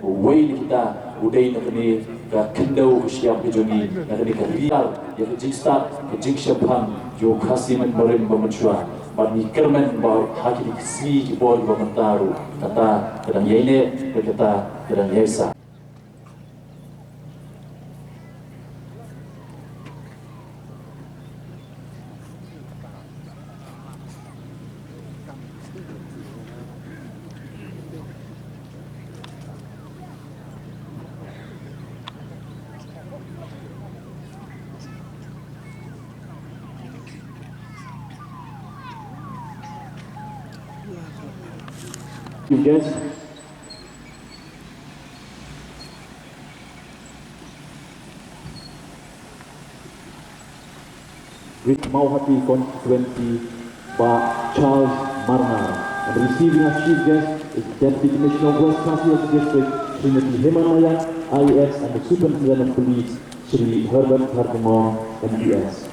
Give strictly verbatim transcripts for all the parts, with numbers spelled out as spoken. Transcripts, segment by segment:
Uwei na kita u dei na kane ka khyndew ka shyiap ka jong ngi, na kane ka riar ïa ka jingstad ka jingshemphang jong u Khasi mynbarim ba mynshuwa. Bad ngi kyrmen ba ha kine ki sngi ki por kiba mynta ruh kata ka dang ïaineh bad kata ka dang ïaisah. Chief Guest. With Mawhati constituency, Bah Charles Marngar. And receiving as chief guest is Deputy Commissioner of West Khasi Hills District, Srimati Hema Nayak, I A S, and the Superintendent of Police, Shri Herbert Kharkongor, M P S.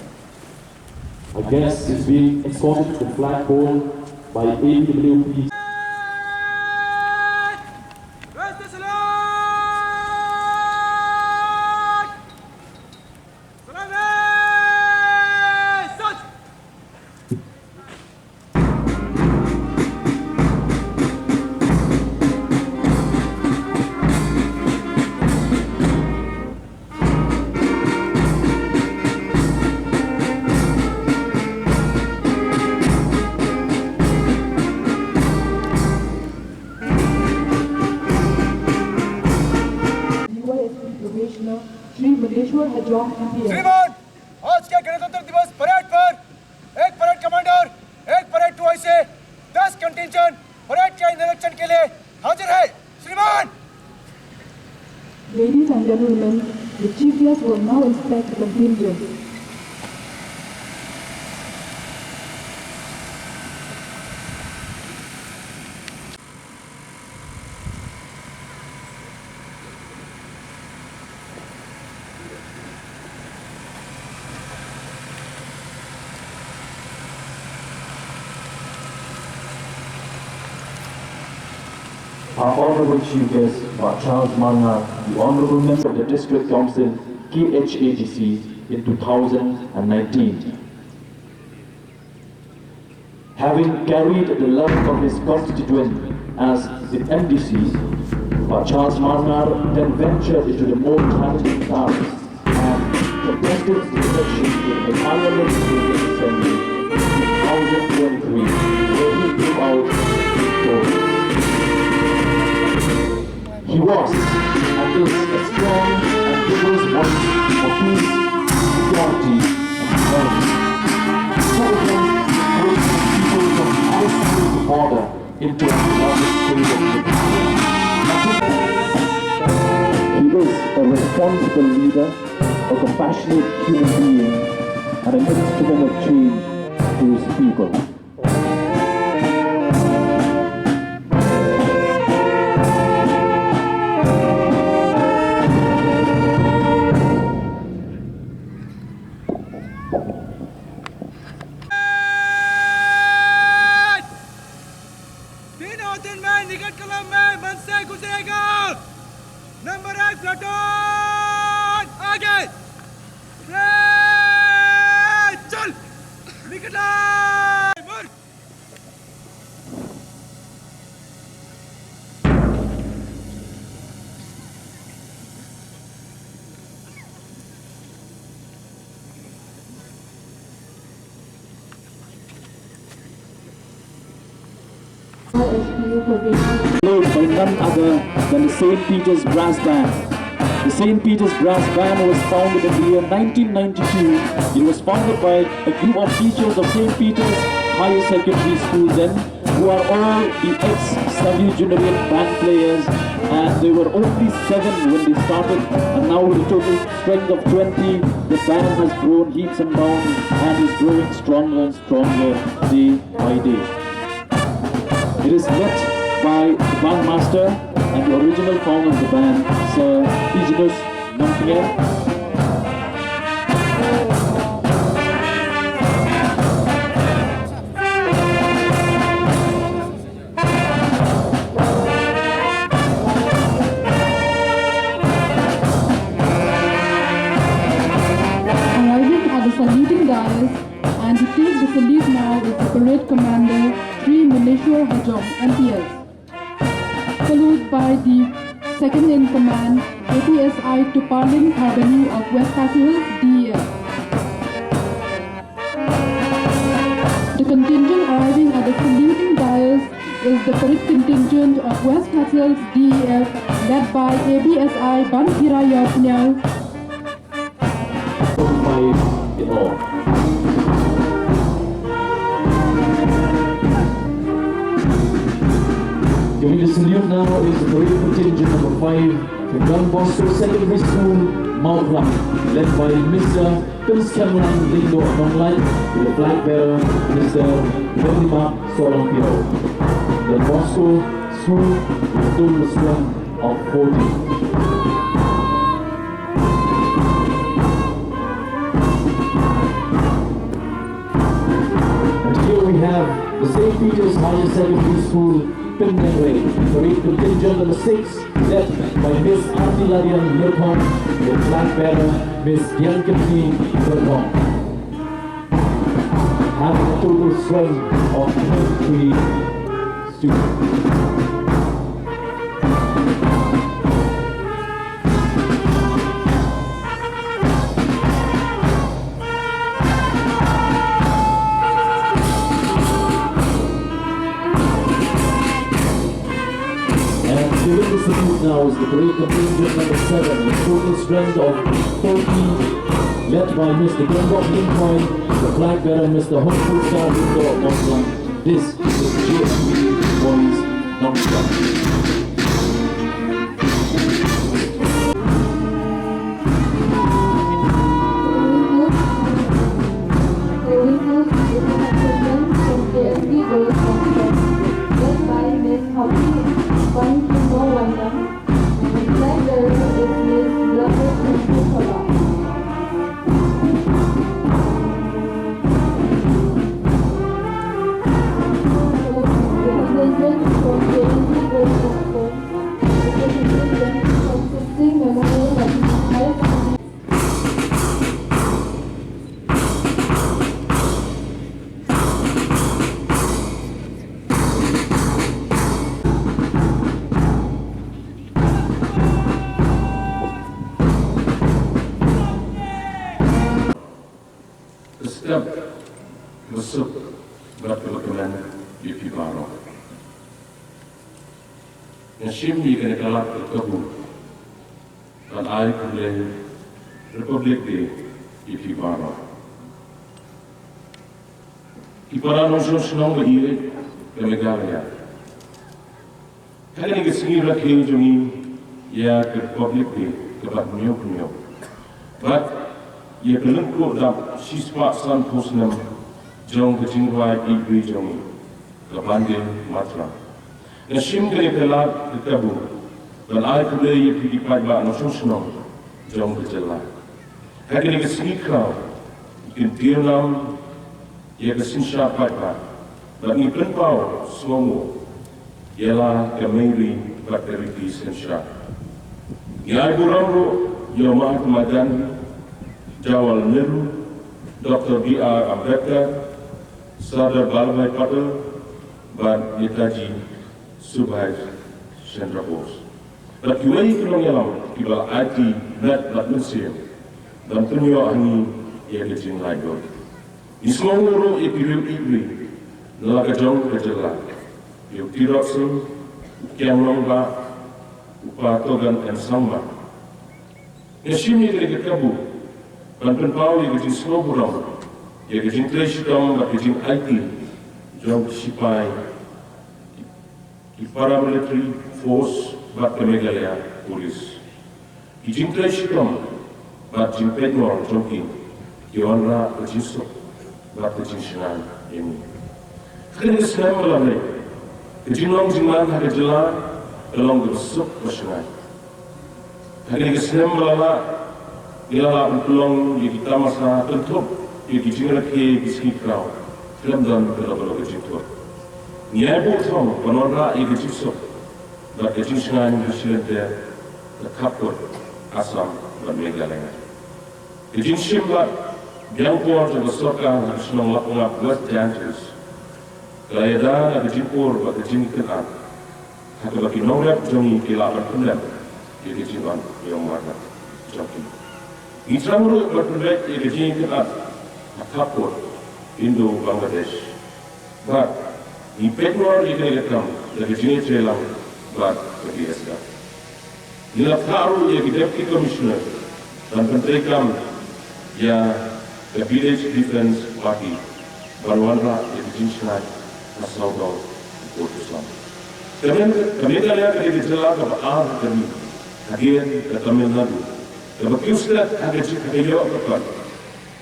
Our guest is being escorted to the flagpole by A B W P. D Y S P probationer, Shri Mandeshwar Hajong, M P S. श्रीमान, आज के गणतंत्र दिवस परेड पर एक परेड कमांडर, एक परेड टू आई से दस कंटिंजेंट परेड के निरीक्षण के लिए हाजिर है। श्रीमान। Ladies and gentlemen, the chief guest will now inspect the contingent. Our Honorable Chief Guest, Bah Charles Marngar, the Honorable Member of the District Council, K H A D C, in two thousand and nineteen. Having carried the love of his constituent as the M D C, Bah Charles Marngar then ventured into the more challenging tasks and contested the election in the Meghalaya Legislative Assembly in two thousand twenty-three, where he came out victorious. He was and is a strong and vigorous voice for peace, security, and development. Citizens, groups and people from outside the border into our beloved state of Meghalaya. He is a responsible leader, a compassionate human being, and an instrument of change to his people. तीनों दिन में निकट कलम में मन से गुजरेगा। नंबर एक प्लेटून आगे। रे चल। निकट लाइन। Played by none other than the Saint Peter's Brass Band. The Saint Peter's Brass Band was founded in the year nineteen ninety-two. It was founded by a group of teachers of Saint Peter's Higher Secondary School then, who are all the ex-sub-regional band players, and they were only seven when they started, and now with a total strength of twenty, the band has grown heaps and bounds and is growing stronger and stronger day by day. It is led by the bandmaster and the original founder of the band, Sir Egenus Nongtngel. dais, and to take the salute now is the parade commander, Shri Muneshwar Hajong, M P S, followed by the second in command, A P S I Tuparling Tharbani of West Khasi Hills, D E F. The contingent arriving at the saluting dais is the parade contingent of West Khasi Hills D E F, led by A B S I Ban Phira Ïawphniang. Five in all. Giving the salute now is the parade contingent number five from Don Bosco Secondary School, Mawphlang, led by Mister Prince Cameron Lyngdoh Nonglait, with the flag bearer, Mister Bendimak Sorang Piro. Don Bosco School with a total strength of forty. And here we have the Saint Peter's Higher Secondary School, Pyndengrei, parade contingent number six, led by Miss Artilarian Nirpong, the flag bearer, Miss Diankethi Nirpong. Have a total strength of twenty-three students. And giving the salute now is the parade contingent number seven, with total strength of forty, led by Mister Gembok Lincoin, the flag bearer, Mister Hongpu Star Indo Moslang. This is J S B Boys Nongstoiñ. Ka step ka suk bad ka kmen ïa phi baroh. Nga shim ïa kane ka lad ka kabu ban ai khublei Republic Day ïa phi baroh. Ki para nongshong shnong ba ïeit ka Meghalaya. Ha kane ka sngi rakhe jong ngi ïa ka Republic Day kaba hynñiew hynñiew bad ïa ka lyngkhuh dap shispah sanphew snem jong ka jingrwai ïeit ri jong ngi, ka Vande Mataram. Nga shim kane ka lad ka kabu ban ai khublei ïa phi ki paidbah nongshong shnong jong ka jylla. Ha kane ka sngi khraw ngi kyntiew nam ïa ka synshar paidbah bad ngi pynpaw sngewnguh ïa la ka mei ri bad ka riti synshar. Ngi ai burom ruh ïa u Mahatma Gandhi, Jawaharlal Nehru, Doctor B R Ambedkar, Sardar Vallabhbhai Patel bad Netaji Subhash Chandra Bose bad kiwei ki nongïalam kiba la aiti met bad mynsiem ban pynïoh ha ngi ïa ka jinglaitluid. Ngi sngewnguh ruh ïa ki riew ïeit ri na la ka jong ka jylla, ïa u Tirot Sing, u Kiang Nangbah, u Pa Togan M Sangma. Nga shim ïa kane ka kabu ban pynpaw ïa ka jingsngewburom ïa ka jingtrei shitom bad ka jingaiti jong ki shipai, ki paramilitary force bad ka Meghalaya Police. Ki jingtrei shitom bad jingpeit ngor jong ki ki wanrah ka jingsuk bad ka jingshngaiñ ïa ngi. Ha kane ka snem ba la leit, ka jinglong jingman ha ka jylla ka long kaba suk ba shngaiñ. Ha kane ka snem ba la lah, ngi la lah ban pynlong ïa ki tamasa kynthup ïa ki jingrakhe ki sngi khraw khlem don kano kano ka jingthup. Ngi ai buh thong ban wanrah ïa ka jingsuk bad ka jingshngaiñ ha shi lynter, ka khappud Assam bad Meghalaya. Ka jingshim bad Biang por jong ka sorkar ha ka shnong Lapangap, West Jaintia Hills, ka la ïada na ka jingpur bad ka jingkynad ha kaba ki nongrep jong ngi ki lah ban pyndep ïa ka jingwan ïa u marngat jong ki. Ngi sdang ruh ban pynbeit ïa ka jingkynad ha khapur Indo-Bangladesh. Bad ngi peit noh ïa kane ka kam da ka jingïatreilang bad ka B S F. Ngi la phah ruh ïa ki Deputy Commissioner ban pyntreikam ïa ka Village Defence Party ban wanrah ïa ka jingshngaiñ ha sawdong u pud u slam. Ka Meghalaya ka dei ka jylla kaba ar ha ka ri hadien ka Tamil Nadu, kaba kiew stet ha ka jing ha ka ïoh ka kot,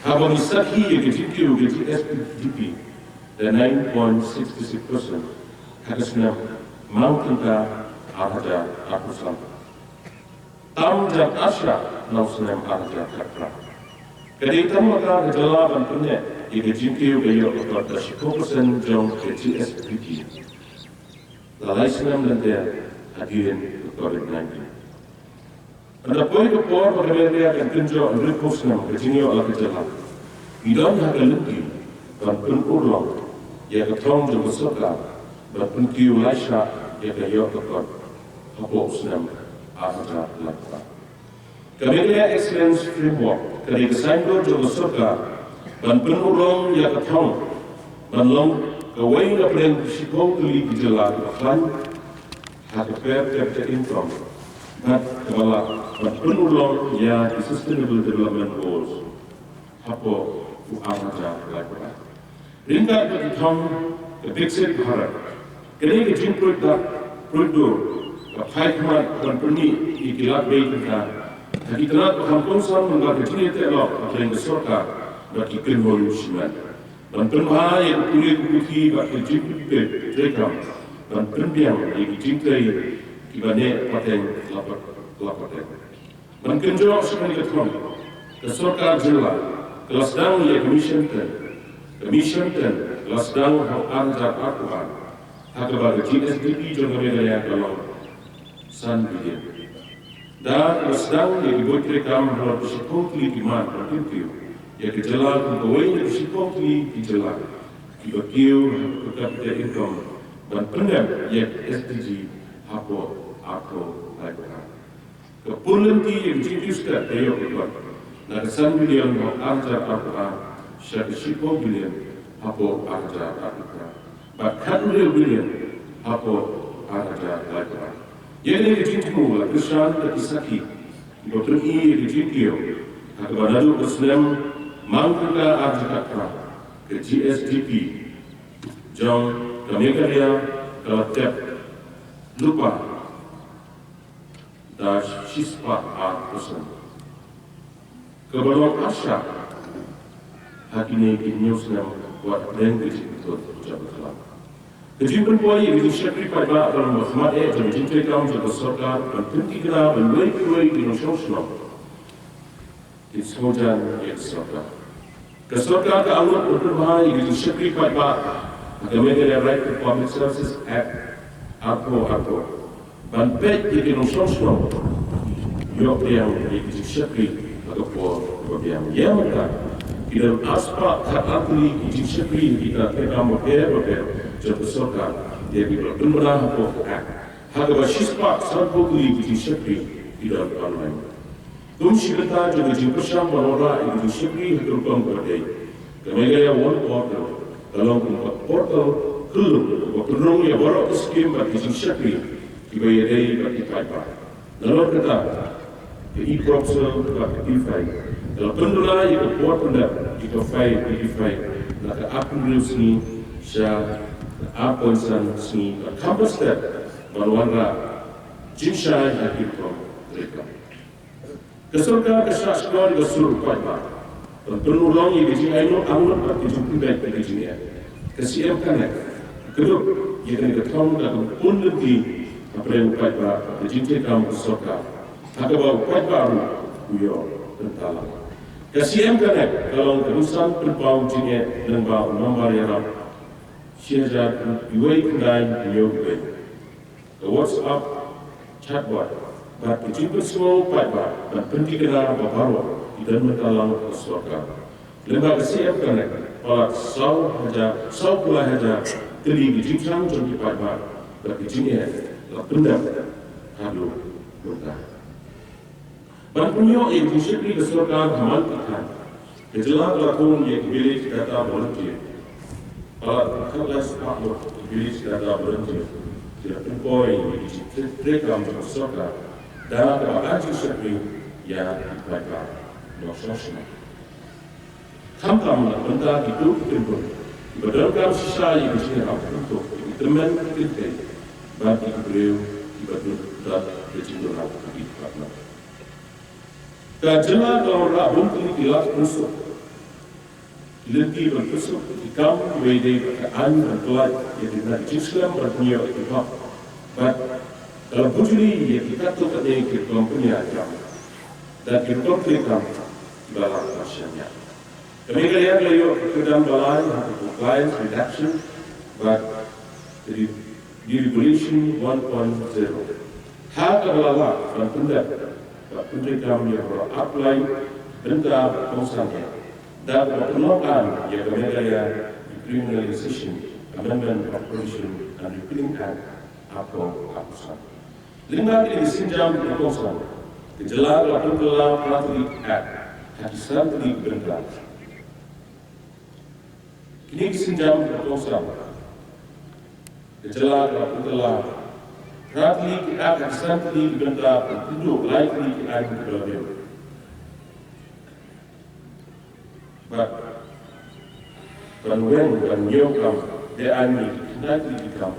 haba ngi sakhi ïa ka jingkiew ka G S D P da nine point six six percent ha ka snem Mangtyngka ar hajar arphew san, tam jan arshah na u snem ar hajar khatphra. Ka dei tang mynta ka jylla ban pynneh ïa ka jingkiew ka ïoh ka kot da shiphew percent jong ka G S D P la lai snem lynter hadien ka COVID nineteen. Hynda poi ka por ba ka Meghalaya kan kynjoh hynriewphew snem ka jingïoh la ka jylla, ngi don ha ka lynti ban pynurlong ïa ka thong jong ka sorkar ban pynkiew laishah ïa ka ïoh ka kot hapoh u snem ar hajar laiphew ar. Ka Meghalaya Excellence Framework ka dei ka saiñdur jong ka sorkar ban pynurlong ïa ka thong ban long kawei na pdeng shiphew tylli ki jylla kiba khlaiñ ha ka per capita income, bad kaba lah ban pynurlong ïa ki Sustainable Development Goals hapoh u ar hajar laiphew ar. Ryngkat bad ka thong ka Viksit Bharat, kane ka jingpruid dak pruid dur ka phai khmat ban pynmih ïa ki lad bei tyngka ha ki tnat ba kham kongsan, mynta ka jingïateh lok hapdeng ka sorkar bad ki kynhun shimet, ban pynbha ïa ka pule ka puthi bad ka jingpynpeit treikam, ban pynbiang ïa ki jingtrei kiba neh pateng la pat-, la pateng. Ban kynjoh sha kane ka thong, ka sorkar jylla ka la sdang ïa ka Mission Ten. Ka Mission Ten ka la sdang ha u ar hajar arphew ar, ha kaba ka G S D P jong ka Meghalaya ka long san billion. Da ka la sdang ïa ki buit treikam halor ki shiphew tylli ki mat ban kyntiew ïa ka jylla kum kawei na ki shiphew tylli ki jylla kiba kiew ha ka per capita income ban pyndep ïa ka S D G hapoh arphew laiphew ar. Ka pynlynti ïa ka jingkiew stet ka ïoh ka kot na ka san billion hapoh ar hajar arphew ar sha ka shiphew billion hapoh ar hajar arphew phra, bad khathynriew billion hapoh ar hajar laiphew ar. Ïa kane ka jingthmu la kyrshan da ki sakhi kiba pyni ïa ka jingkiew ha kaba naduh ka snem Mangtyngka ar hajar khatphra ka G S D P jong ka Meghalaya ka la tep lypa da shispah ar percent, kaba long arshah ha kine ki hynñiew snem wat hapdeng ka jingpynthut jong ka jylla. Ka jingpynpoi ïa ka jingshakri paidbah ka long ba khmat eh jong ka jingtreikam jong ka sorkar ban pynthikna ban wei ki wei ki nongshong shnong kin sngewjan ïa ka sorkar. Ka sorkar ka angnud ban pynbha ïa ka jingshakri paidbah ha ka Meghalaya Right to Public Services Act arphew arphew, ban peit ïa ki nongshong shnong ïoh pdiang ïa ki jingshakri ha ka por kaba biang. Ïa mynta ki don arspah khatar tylli ki jingshakri ha ki tnat treikam bapher bapher jong ka sorkar, ïa kiba la pynbna hapoh ka Act, ha kaba shispah sanphew tylli ki jingshakri ki don online. Kum shi bynta jong ka jingpyrshang ban wanrah ïa ka jingshakri ha ka rukom kaba dei, ka Meghalaya One Portal ka long kum ka portal khyllung kaba pynrung ïa baroh ki skim bad ki jingshakri kiba ïadei bad ki paidbah. Nalor kata, ka e-proposal bad ka e-file ka la pynduna ïa ka por pyndep ïa ka file, ïa ki file na ka arphew hynriew sngi sha ka arphew san sngi, bad kham pat stet ban wanrah jingshai ha ki rukom treikam. Ka sorkar ka shah shkor ïa ka sur u paidbah ban pynurlong ïa ka jingangnud bad ka jingpynbeit ïa ka jingeh. Ka C M Connect ka kdup ïa kane ka thong da ka pynlynti hapdeng u paidbah bad ka jingtreikam ka sorkar, ha kaba u paidbah ruh u ïoh bynta lang. Ka C M Connect ka long ka rynsan pynpaw jingeh lyngba u nambar ïarap shi hajar uwei khyndai hynñiew uwei, ka WhatsApp chatbot bad ka jingpynsngew paidbah ban pynthikna ba baroh ki don bynta lang ha ka sorkar. Lyngba ka C F Connect, palat saw hajar, saw phew lai hajar tylli ki jingthrang jong ki paidbah bad ki jingeh la pyndep haduh mynta. Ban pynïoh ïa ka jingshakri ka sorkar ha man ki thaiñ, ka jylla ka la thung ïa ki Village Data Volunteer. Palat khatlai spah ngut ki Village Data Volunteer ki la pynpoi ïa ki jingtreikam jong ka sorkar da kaba ai jingshakri ïa ki paidbah nongshong shnong. Khamtam na ka bynta kito ki kynhun kiba donkam shisha ïa ka jingïarap, kito ki tymmen ki kynthei bad ki briew kiba don ka jingduwai ha ki department. Ka jylla ka la wanrah bun tylli ki lad pynsuk, ki lynti ban pynsuk ki kam kiba ïadei bad ka aiñ ban pynlait ïa ki jingslem ban pynïoh ïa ki hok bad ka la bujli ïa ki katto katne ki rukom pynïaid kam da ki rukom treikam kiba la shaniah. Ka Meghalaya ka la ïoh ka kyrdan ba lai ha ka Compliance Reduction bad Re-, Deregulation one point zero ha kaba la lah ban pyndep bad pyntreikam ïa baroh arphew lai bynta ba kongsan eh da kaba pynlong aiñ ïa ka Meghalaya Decriminalisation Amendment of Prohibition and Repealing Act arphew arphew san. Lyngba kine ki sienjam kiba kongsan, ka jylla ka la pynkylla phra tylli ki Act ha ki san tylli ki bynta. Kine ki sienjam kiba kongsan, ka jylla ka la pynkylla phra tylli ki Act ha ki san tylli ki bynta, ban kynduh lai tylli ki aiñ kiba la biang. Bad ban weng ban ñiew kam, dei aiñ ki khyndai tylli ki kam,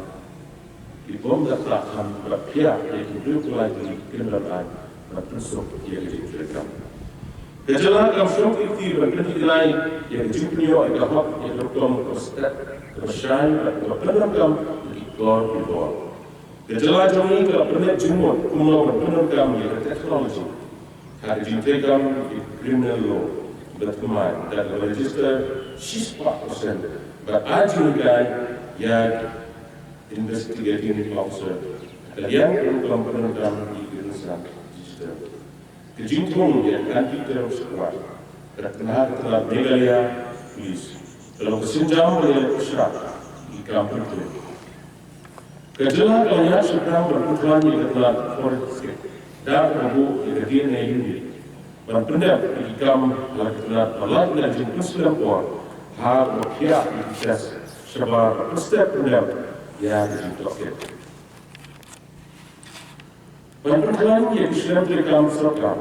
ki bym da tah kham bad phi ïa ki hynriew phew lai tylli ki kyndon aiñ ban pynsuk ïa ka jingtrei kam. Ka jylla kam shong ki kti ban pynhikai ïa ka jingpynïoh ïa ka hok ïa ka rukom kaba stet kaba shai bad kaba pyndonkam ïa ki kor ki bor. Ka jylla jong ngi ka la pynleit jingmut kumno ban pyndonkam ïa ka technology ha ka jingtreikam ïa ka criminal law, bad thymmai da kaba register shispah percent bad ai jinghikai ïa investigating officer ha ka liang ka rukom pyndonkam ïa ka rynsan digital. Ka jingthung ïa ka Anti Terror Squad ka la kynhar ha ka tnat Meghalaya Police, ka long ka sienjam ban ïaleh pyrshah ïa ki kam pynthut. Ka jylla ka la ïaid shaphrang ban pynkhlaiñ ïa ka tnat forensic da kaba buh ïa ka D N A unit ban pyndep ïa ki kam ha la ka tnat, ban lait na ka jingpynslem por ha kaba khiah ïa ki test shabar ban pynstep pyndep ïa ka jingtohkit. Ban pynkhlaiñ ïa ki shlem treikam sorkar,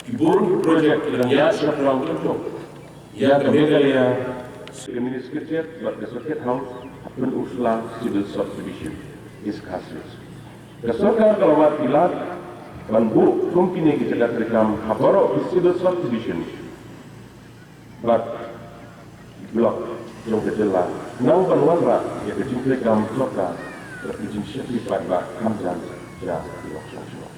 ki bun ki projek ki dang ïaid shaphrang kynthup ïa ka Meghalaya Secretariat bad ka Circuit House ha Pynursla Civil Subdivision, East Khasi Hills. Ka sorkar ka la wad ki lad ban buh kum kine ki jaka treikam ha baroh ki Civil Subdivision bad ki block jong ka jylla, khnang ban wanrah ïa ka jingtreikam sorkar bad ka jingshakri paidbah kham jan sha ki nongshong shnong.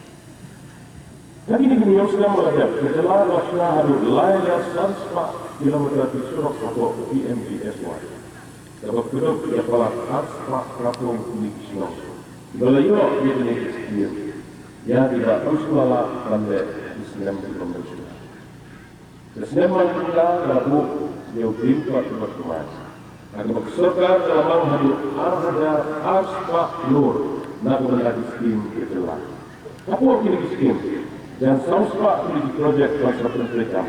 Ha kine ki hynñiew snem ba la dep, ka jylla ka la shna haduh lai hajar san spah kilometer ki surok hapoh P M G S Y, kaba kdew ïa palat ar spah phra phew tylli ki shnong kiba la ïoh ïa kane ka skim, ïa kiba ym sngewlah ban leh ha ki snem kiba mynshwa. Ka snem mynta ka la buh ïa u Green Card uba thymmai, ha kaba ka sorkar ka la mang haduh ar hajar ar spah klur na ka bynta ki skim ka jylla. Hapoh kine ki skim, jan saw spah tylli ki projek ba sa pyntreikam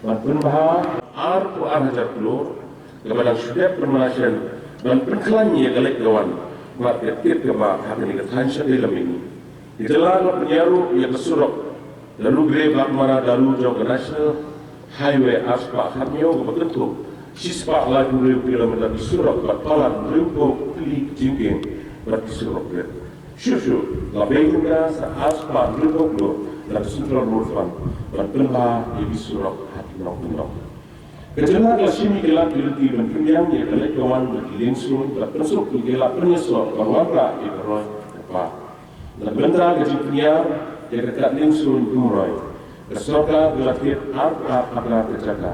ban pynbha arphew ar hajar klur, kaba dang shu dep pynmynlashem ban pynkhlaiñ ïa ka leit ka wan bad ka kit kaba ha kane ka thaiñ shatei lam mihngi. Ka jylla ka la pynïaruh ïa ka surok Darugre Baghmara Daru jong ka National Highway ar spah khathynñiew kaba kynthup shi spah laiphew hynriew kilometer ki surok bad palat hynriewphew tylli ki jingkieng bad ki surok rit. Shuh shuh la bei tyngka sa ar spah hynriewphew klur na ka Central Road Fund ban pynbha ïa ki surok ha ki nong ki nong. Ka jylla ka la shim ïa ki lad ki lynti ban pynbiang ïa ka leit ka wan bad ki liengsuiñ bad pynsuk ïa ki lad pynïasoh ban wanrah ïa ka roi ka par. Na ka bynta ka jingpynïar ïa ka kad liengsuiñ Umroi, ka sorkar ka la thied arphew ar akar ka jaka.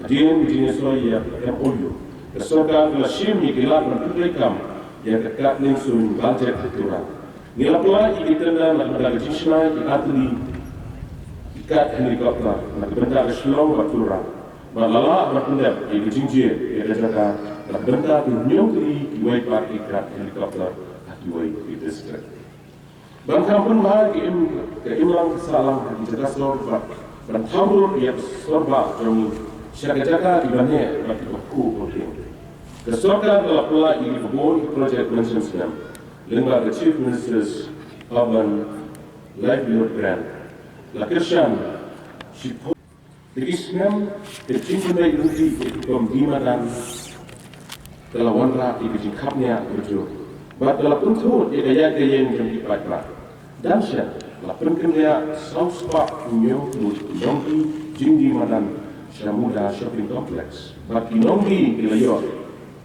Hadien ka jingïasoh ïa ka M O U, ka sorkar ka la shim ïa ki lad ban pyntreikam ïa ka kad liengsuiñ Baljek ha Tura. Ngi la pynlait ïa ki tender na ka bynta ka jingshna ïa ki ar tylli ki kad helicopter na ka bynta ka Shillong bad Tura. Bad la lah ban pyndep ïa ka jingjia ïa ka jaka na ka bynta ban ñiewkylli kiwei pat ki krak helicopter ha kiwei ki district. Ban kham pynbha ïa ka im, ka imlang ka sahlang ha ki jaka sor bad ban thaw rur ïa ka sor bah jong ngi sha ka jaka kiba neh bad kiba khuid bymtieng. Ka sorkar ka la pynlait ïa kiba bun ki project mynshem snem lyngba ka Chief Minister's Urban Livelihood Grant. La kyrshan shiphew Da ki snem, ka jingpynbeit ryntih ïa ka rukom die madan ka la wanrah ïa ka jingkhapngiah kaba jur bad ka la pynthuh ïa ka ïaid ka ïeng jong ki paidbah. Dang shen, la pynkynriah saw spah hynñiew tylli ki nongdie jingdie madan sha Muda Shopping Complex bad ki nongdie ki la ïoh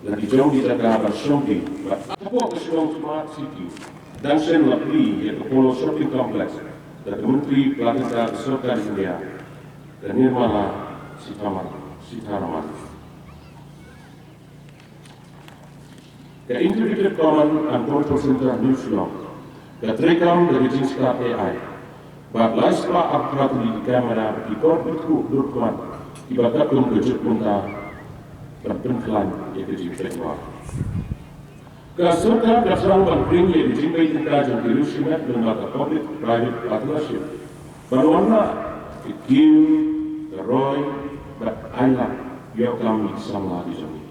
la ki jong ki jaka ban shong die bad hapoh ka shnong Smart City. Dang shen la plie ïa ka Polo Shopping Complex da ka Myntri Pla Tyngka ka Sorkar India, ka Nirmala Sitharam-, Sitharaman. Ka Integrated Command and Control Center New Shillong ka treikam da ka jingstad A I bad lai spah arphew phra tylli ki kamera bad ki kor bithuh dur khmat kiba katkum ka juk mynta ban pynkhlaiñ ïa ka jingpynwar. Ka sorkar ka sdang ban pring ïa ka jingbei tyngka jong ki riew shimet lyngba ka public private partnership ban wanrah ka kiew, ka roi bad ailad ïoh kam ïa ki samla ki jong ngi.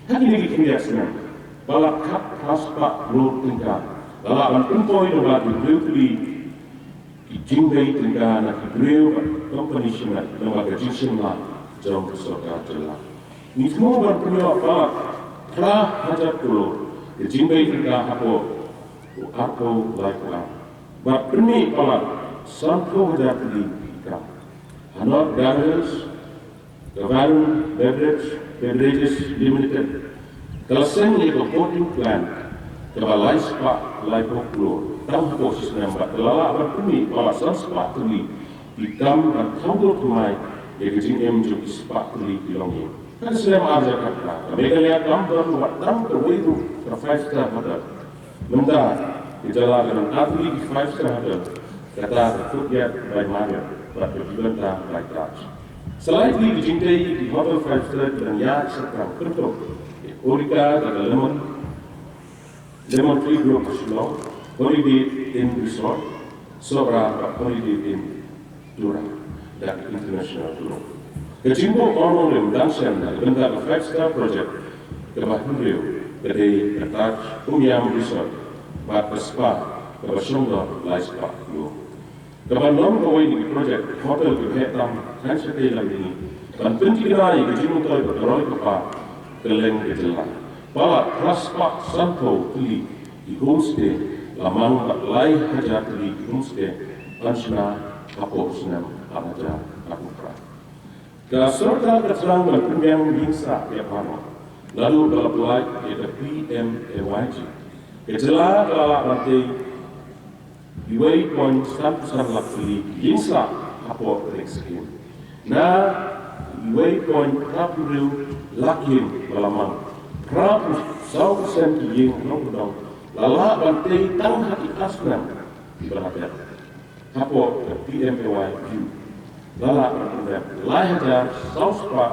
Ha kine ki khyndiat snem, palat khatphra spah klur tyngka la lah ban pynpoi lyngba ki briew tylli ki jingbei tyngka na ki briew bad kompani shimet lyngba ka jingshim lang jong ka sorkar jylla. Ngi thmu ban pynïoh palat phra hajar klur ka jingbei tyngka hapoh u arphew laiphew ar bad pynmih palat sanphew hajar tylli ki kam. Hanor Garments, ka Varun Beverage, Beverages Limited ka la seng ïa ka bottling plant kaba lai spah laiphew klur tang hapoh shi snem bad ka la lah ban pynmih palat san spah tylli ki kam ban thaw dur thymmai ïa ka jingim jong ki spah tylli ki longïing. Ha ka snem ar hajar khatphra, ka Meghalaya kam don wat tang kawei ruh ka five star hotel. Mynta ka jylla ka don ar tylli ki five star hotel, kata ka Courtyard by Marriott bad ka Vivanta by Taj. Sa lai tylli ki jingtei ki hotel five star ki dang ïaid shaphrang, kyntu Aurika da ka Lemon, Lemon Tree Group Shillong, Holiday Inn Resort, Sohra bad Holiday Inn Tura da ka International Group. Ka jingbuh ong nongrim dang shen na ka bynta ka five star project kaba hynriew ka dei ka Taj Umiam Resort bad ka spa kaba shong dor lai spah klur. Kaba long kawei na ki project hotel kiba heh tam khlaiñ shatei lam ini ban pynthikna ïa ka jingmyntoi bad ka roi ka par kylleng ka jylla. Palat phra spah sanphew tylli ki homestay la mang bad lai hajar tylli ki homestay ban shna hapoh u snem ar hajar arphew phra. Ka sorkar ka sdang ban pynbiang ïing sah ïa baroh naduh ba la pynlait ïa ka P M A Y G. Ka jylla ka la lah ban tei uwei point sanphew san lak tylli ki ïing sah hapoh ka NEXT Scheme. Na uwei point phraphew hynriew lak ïing ba la mang, phraphew saw percent ki ïing ha Nongkyndong la lah ban tei tang ha ki ar snem kiba la dep. Hapoh ka P M A Y view la lah ban pyndep lai hajar saw spah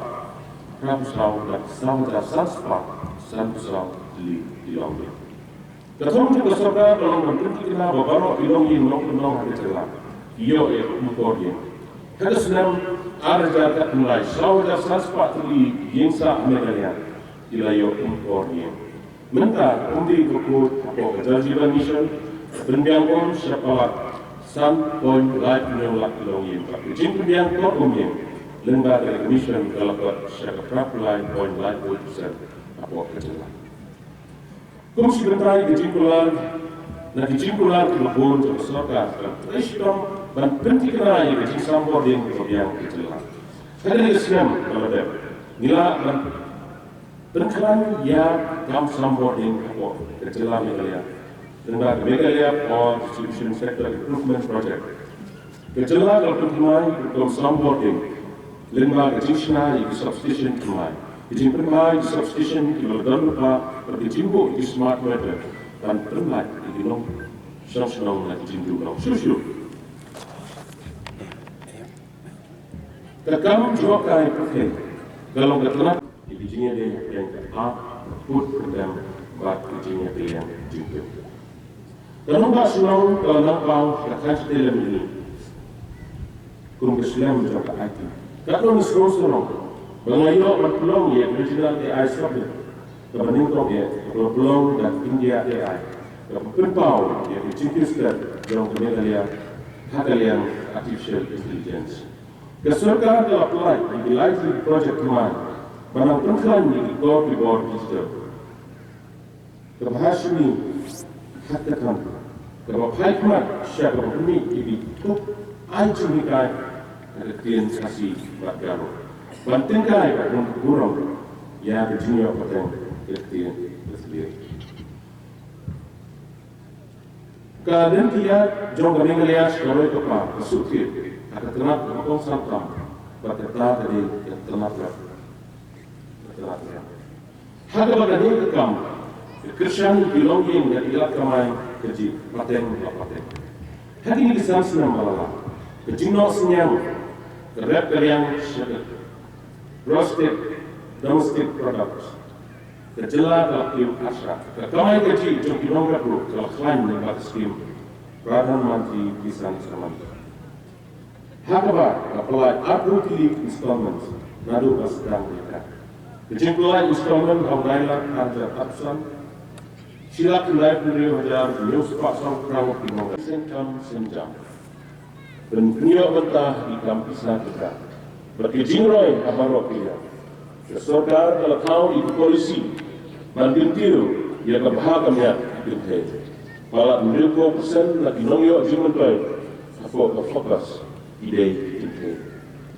phraphew saw bad saw hajar san spah sanphew saw tylli ki longïing. Ka thong jong ka sorkar ka long ban pynthikna ba baroh ki longïing Nongkyndong ha ka jylla ki ïoh ïa ka umkor ïing. Ha ka snem ar hajar khatkhyndai, saw hajar san spah tylli ki ïing sah ha Meghalaya ki la ïoh umkor ïing. Mynta ka umdih ka khuid hapoh ka Jal Jeevan Mission ka pynbiang um sha palat san point lai hynñiew lak ki longïing bad ka jingpynbiang kor um ïing lyngba kane ka mission ka la kot sha ka phraphew lai point lai hynñiew percent hapoh ka jylla. Kum shi bynta ïa ka jingkular na ki jingkular kiba bun jong ka sorkar, ka trei shitom ban pynthikna ïa ka jingsambording kaba biang ka jylla. Ha kane ka snem kaba la dep, ngi lah ban pynkhlaiñ ïa ka kam sambording hapoh ka jylla Meghalaya lyngba ka Meghalaya Power Distribution Sector Improvement Project. Ka jylla ka la pynthymmai ka kam sambording lyngba ka jingshna ïa ki substation thymmai, ka jingpynbha ïa ki substation kiba la don lypa bad ka jingbuh ïa ki smart meter ban pynlait ïa ki nongshong shnong na ki jingduh nong shuh shuh. Ka kam jngohkai pyrthei Ka long ka tnat ïa ka jingïadei hapdeng ka art, ka put ka pyrthei bad ka jingïakylliang jingpynim. Ka nongbah shnong ka la nang paw ka thaiñ shatei lem ïa ngi kum ka shlem jong ka I T. Katno ngi sngewsarong ba nga la ïoh ban pynlong ïa ka Regional A I Summit kaba nyngkong eh, kaba la pynlong da ka India A I, kaba pynpaw ïa ka jingkit jong ka Meghalaya ha ka liang Artificial Intelligence. Ka sorkar ka la pynlait ïa ki lai tylli ki projek thymmai ba nang pynkhlaiñ ïa ki kor ki bor digital. Kaba ha shini ha ka thaiñ kaba phai khmat sha kaba pynmih ïa ki thup ai jinghikai ha ka ktien Khasi bad Garo ban tyngkai bad ban burom ïa ka jingïoh pateng ka ktien Khasi. Ka lynti ïaid jong ka Meghalaya sha ka roi ka par ka suk thied ha ka tnat kaba kongsan tam bad kata ka dei ka tnat rep. Ka tnat rep. Ha kaba kane ka kam ka kyrshan ki longïing bad ki lad kamai ka jia pateng la pateng. Ha kine ki san snem ba la leit ka jingnoh synñiang ka rep ka riang sha ka gross state domestic product ka jylla ka la kiew harsha. Ka kamai kajih jong ki nongrep ruh ka la khlaiñ lyngba ka skim Pradhan Mantri Kisan Samman Dhan. Ha kaba ka pynlait arphew tylli installments naduh ba sdang ïa ka. Ka jingpynlait installment ha u nai lak ar hajar arphew san, shi lak khyndai phew hynriew hajar hynñiew spah saw phew phra ngut ki nongrep. Shen kam shen jam. Pynïoh bynta ïa ki kam pisa ki ka bad ki jingroi ha baroh ki liang. Ka sorkar ka la thaw ïa ki polisi ban kyntiew ïa ka bha ka miat ki kynthei. Palat hynriewphew percent na ki nongïoh jingmyntoi hapoh ka FOCUS ki dei ki kynthei.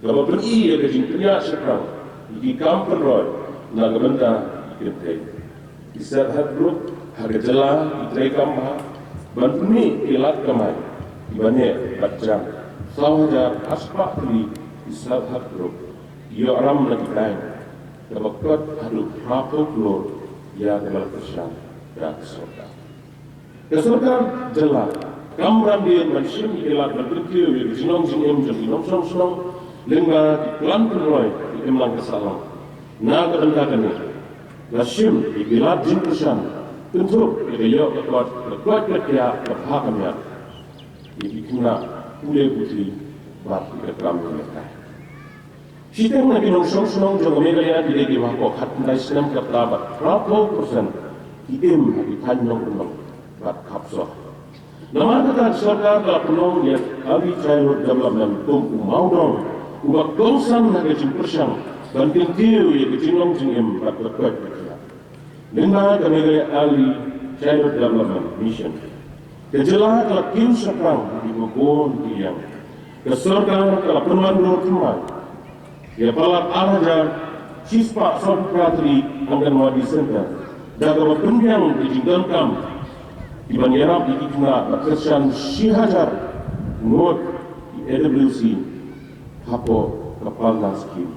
Kaba pyni ïa ka jingpynïaid shaphrang ïa ki kam pynroi na ka bynta ki kynthei. Ki self help group ha ka jylla ki trei kam bha ban pynmih ki lad kamai kiba neh bad jan. Saw hajar arspah tylli ki self help group ki ïoh ram na ki bank, kaba kot haduh phraphew klur ïa kaba la kyrshan da ka sorkar. Ka sorkar jylla kam ram dien ban shim ïa ki lad ban kyntiew ïa ka jinglong jingim jong ki nongshong shnong lyngba ki plan pynroi ki imlang ka sahlang. Na ka bynta kane la shim ïa ki lad jingkyrshan kynthup ïa ka ïoh ka kot, ka koit ka khiah, ka bha ka miat ïa ki khynnah pule puthi bad ïa ka kam ïalehkai. Shiteng na ki nongshong shnong jong ka Meghalaya ki dei kiba hapoh khatkhyndai snem ka rta bad phraphew percent ki im ha ki thaiñ nongkyndong bad khapsor. Namar kata ka sorkar ka la pynlong ïa ka Early Childhood Development kum u mawdong uba kongsan ha ka jingpyrshang ban kyntiew ïa ka jinglong jingim bad ka koit ka khiah. Lyngba ka Meghalaya Early Childhood Development Mission, ka jylla ka la kiew shaphrang ha kiba bun ki liang. Ka sorkar ka la pynwandur thymmai ïa palat ar hajar shispah sawphew phra tylli Anganwadi Center da kaba pynbiang ka jingdonkam kiban ïarap ïa ki khynnah bad kyrshan shi hajar ngut ki A W C hapoh ka Palna Scheme.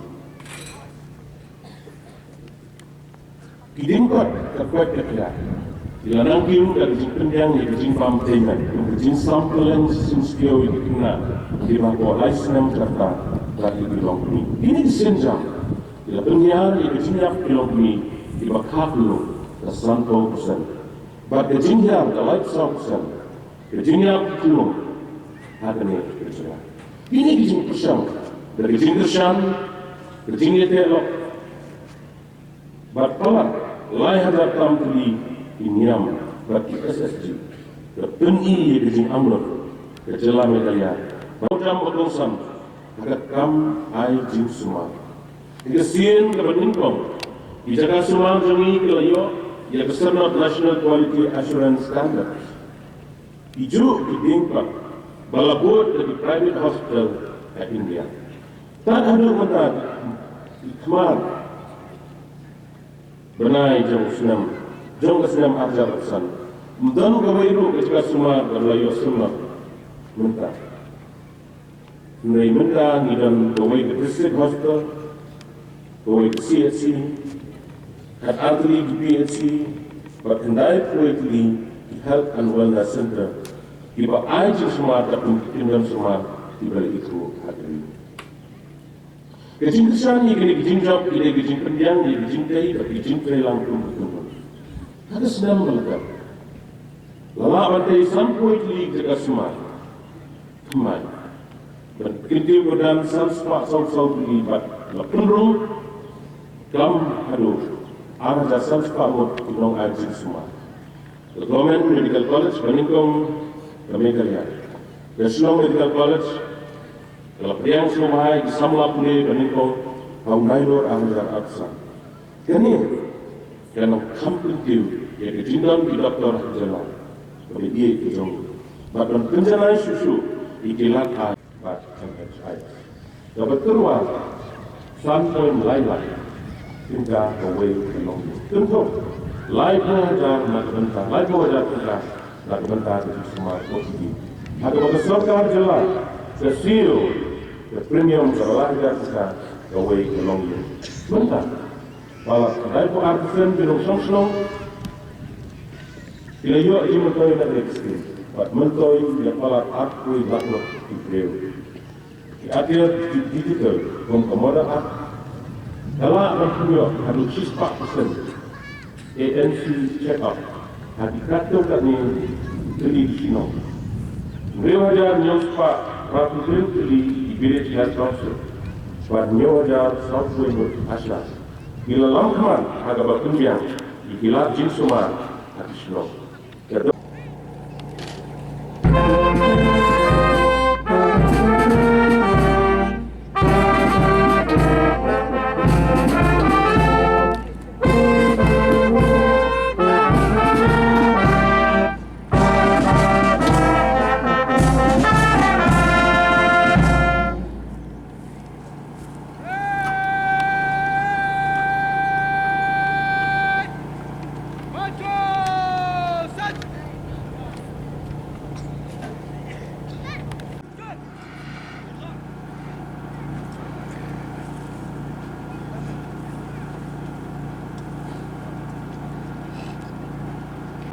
Ki diengkot ka koit ka khiah ki la nang kiew da ka jingpynbiang ïa ka jingbam teiñmane, ka jingsampling shisien skiew ïa ki khynnah kiba hapoh lai snem ka rta bad ïa ki longkmie. Kine ki sienjam ki la pynhiar ïa ka jingïap ki longkmie kiba kha kyllung da sanphew percent bad ka jinghiar da laiphew saw percent ka jingïap ki khyllung ha kane ka jylla. Kine ki jingpyrshang da ka jingkyrshan, ka jingïateh lok bad palat lai hajar tam tylli ki niam bad ki S S G ka pyni ïa ka jingangnud ka jylla Meghalaya ba u jam ba kongsan ha ka kam ai jingsumar. Ïa ka sien kaba nyngkong ki jaka sumar jong ngi ki la ïoh ïa ka syrnod National Quality Assurance Standard. Ki juh ki diengkot ba la bud da ki private hospital ha India. Tad haduh mynta ki khmat bnai jong u snem, jong ka snem ar hajar arphew san, ym don kawei ruh ka jaka sumar ba la ïoh syrnod mynta. Hynrei mynta ngi don kawei ka district hospital, kawei ka C H C, khatar tylli ki P H C bad khyndai phew tylli ki health and wellness center kiba ai jingsumar da kum ki kyndon sumar kiba la ithuh ha ka ri. Ka jingkyrshan ïa kane ka jingjop ka dei ka jingpynbiang ïa ka jingtei bad ka jingtreilang kum ka kum. Ha ka snem ba la dep, la lah ban tei sanphew tylli ki jaka sumar. Thymmai ban kyntiew kyrdan san spah saw saw tylli bad la pynrung kam haduh ar hajar san spah ngut ki nongai jingsumar. Ka Government Medical College ba nyngkong ka Meghalaya. Ka Shillong Medical College ka la pdiang sngewbha ïa ki samla pule ba nyngkong ha u Nailur ar hajar arphew san. Kane ka nang kham kyntiew ïa ka jingdon ki doktor ha jylla kaba ïeit ka jong ngi bad ban pynjanai shuh shuh ïa ki lad ai bad M H I. Kaba tyrwa san point lai lak tyngka kawei ka longïing. Kynthoh laiphew hajar na ka bynta, laiphew hajar tyngka na ka bynta ka jingsumar O P D. Ha kaba ka sorkar jylla ka siew ka premium kaba lai hajar tyngka kawei ka longïing. Mynta palat laiphew ar percent ki nongshong shnong ki la ïoh jingmyntoi na kane ka skim bad myntoi ïa palat arphew lak ngut ki briew. Ki atiar digital kum ka Mother App ka lah ban pynïoh haduh shispah percent A N C check up ha ki katto katne tylli ki shnong. Hynriew hajar hynñiew spah arphew hynriew tylli ki Village Health Council bad hynñiew hajar sawphew ngut ASHA ki la lam khmat ha kaba pynbiang ïa ki lad jingsumar ha ki shnong.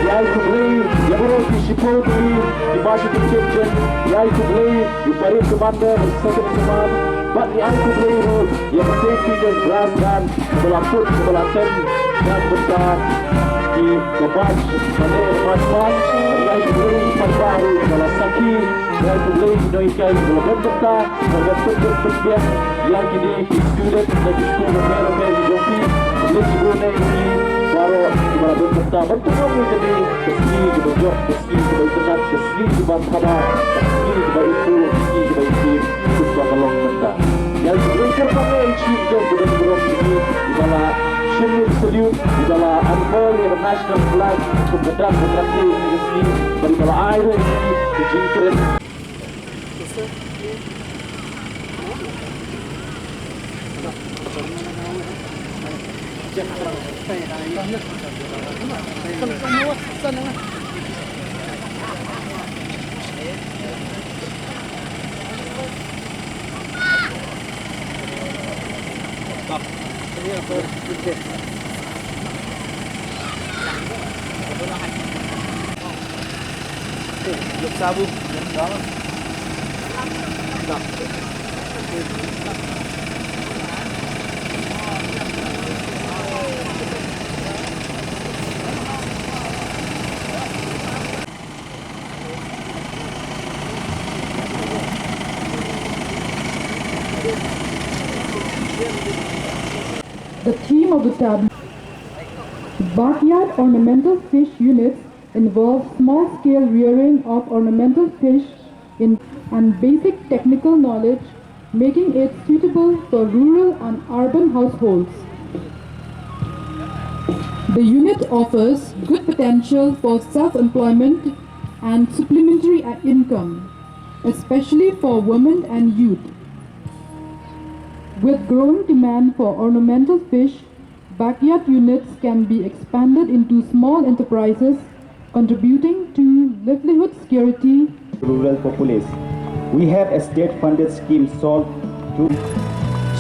Ïa ai khublei ïa baroh ki shiphew tylli kiba shu pynshit jin. Ïa ai khublei ïa u Parade Commander, Second in Command, bad ïa ai khublei ruh ïa ka Saint Peter's Brass Band ba la put, ba la tem na ka bynta ki, ka march, ka march past. Ïa ai khublei ïa ki paidbah ruh ba la sakhi. Ïa ai khublei ïa ki nonghikai ba la don bynta, ba la don bynta pynbiang ïa kine ki student na ki skul bapher bapher ki jong phi. Khublei shibun ïa phi baroh kiba la don bynta ban pynlong ïa kane ka sngi kaba jop, ka sngi kaba itynnad, ka sngi kaba thaba, ka sngi kaba improve, ka sngi kaba ïakhun kumba ka long mynta. Ïa khublei kyrpang ïa i Chief Guest ba don burom jong ngi, iba la shim ïa ka salute, iba la unfurl ïa ka national flag kum ka dan ka trakhe ïa kane ka sngi, bad iba la ai ruh ïa ngi ka jingkren. The theme of the tableau, backyard ornamental fish units, involves small-scale rearing of ornamental fish in, and basic technical knowledge, making it suitable for rural and urban households. The unit offers good potential for self-employment and supplementary, uh, income, especially for women and youth. With growing demand for ornamental fish, backyard units can be expanded into small enterprises, contributing to livelihood security. Rural populace. We have a state-funded scheme sold to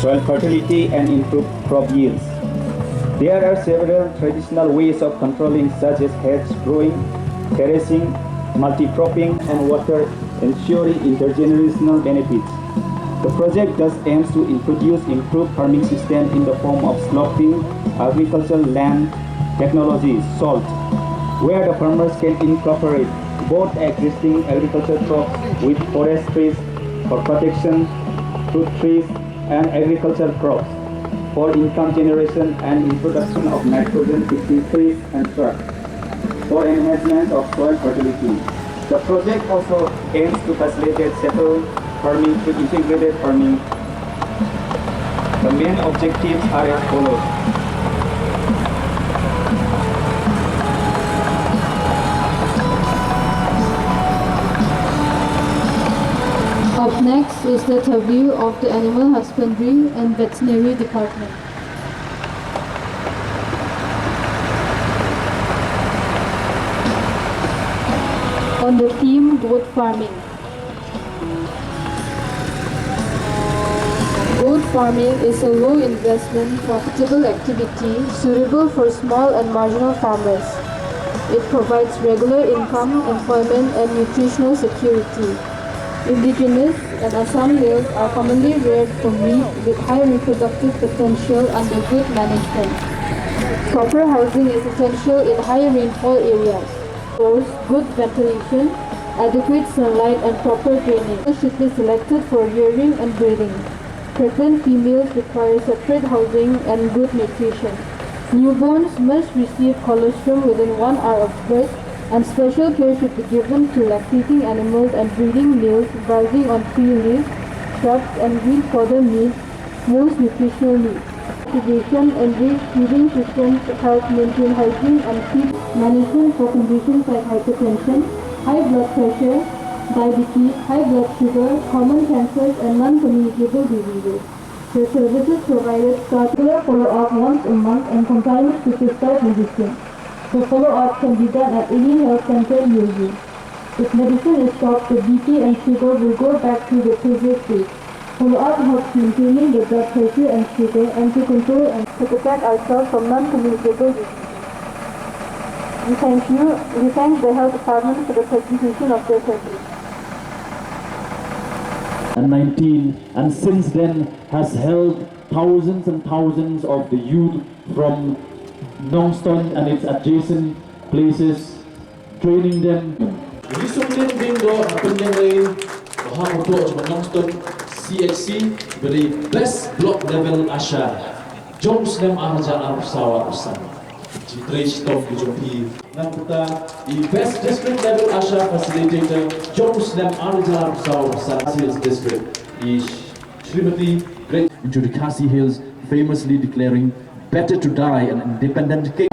soil fertility and improve crop yields. There are several traditional ways of controlling, such as hedge growing, terracing, multi-cropping, and water, ensuring intergenerational benefits. The project thus aims to introduce improved farming system in the form of sloping agricultural land technology, SALT, where the farmers can incorporate both existing agricultural crops with forest trees for protection, fruit trees, and agricultural crops for income generation and introduction of nitrogen fixing trees and shrubs for enhancement of soil fertility. The project also aims to facilitate settled farming through integrated farming. The main objectives are as follows. Up next is the interview of the Animal Husbandry and Veterinary Department. On the theme goat farming. Goat farming is a low investment, profitable activity suitable for small and marginal farmers. It provides regular income, employment, and nutritional security. Indigenous and Assam males are commonly reared for meat with high reproductive potential under good management. Proper housing is essential in high rainfall areas. Good ventilation, adequate sunlight, and proper drainage should be selected for rearing and breeding. Pregnant females require separate housing and good nutrition. Newborns must receive colostrum within one hour of birth, and special care should be given to lactating animals and breeding males browsing on tree leaves, shrubs, and green fodder meat most nutritional needs. Cultivation and feeding systems help maintain hygiene and feed management for conditions like hypertension, high blood pressure, diabetes, high blood sugar, common cancers, and non-communicable diseases. The services provided start regular follow-up once a month and compliance to prescribed medicine. The follow-up can be done at any health center near you. If medicine is stopped, the B P and sugar will go back to the previous state. Follow-up helps maintaining the blood pressure and sugar and to control and to protect ourselves from non-communicable diseases. We thank you. We thank the health department for the presentation of their service. And nineteen, and since then has helped thousands and thousands of the youth from Nongstoin and its adjacent places, training them. Ngi sngewthuh bynta ha pyndengrei ba ha ka block jong Nongstoin C H C ba dei best block level ASHA jong u snem ar hajar arphew saw arphew san. Jingtrei shitom ki jong phi. Nangta i best district level ASHA facilitator jong u snem ar hajar arphew saw arphew san, Hills District, i Srimati Great into the Khasi Hills, famously declaring, "Better to die an independent king."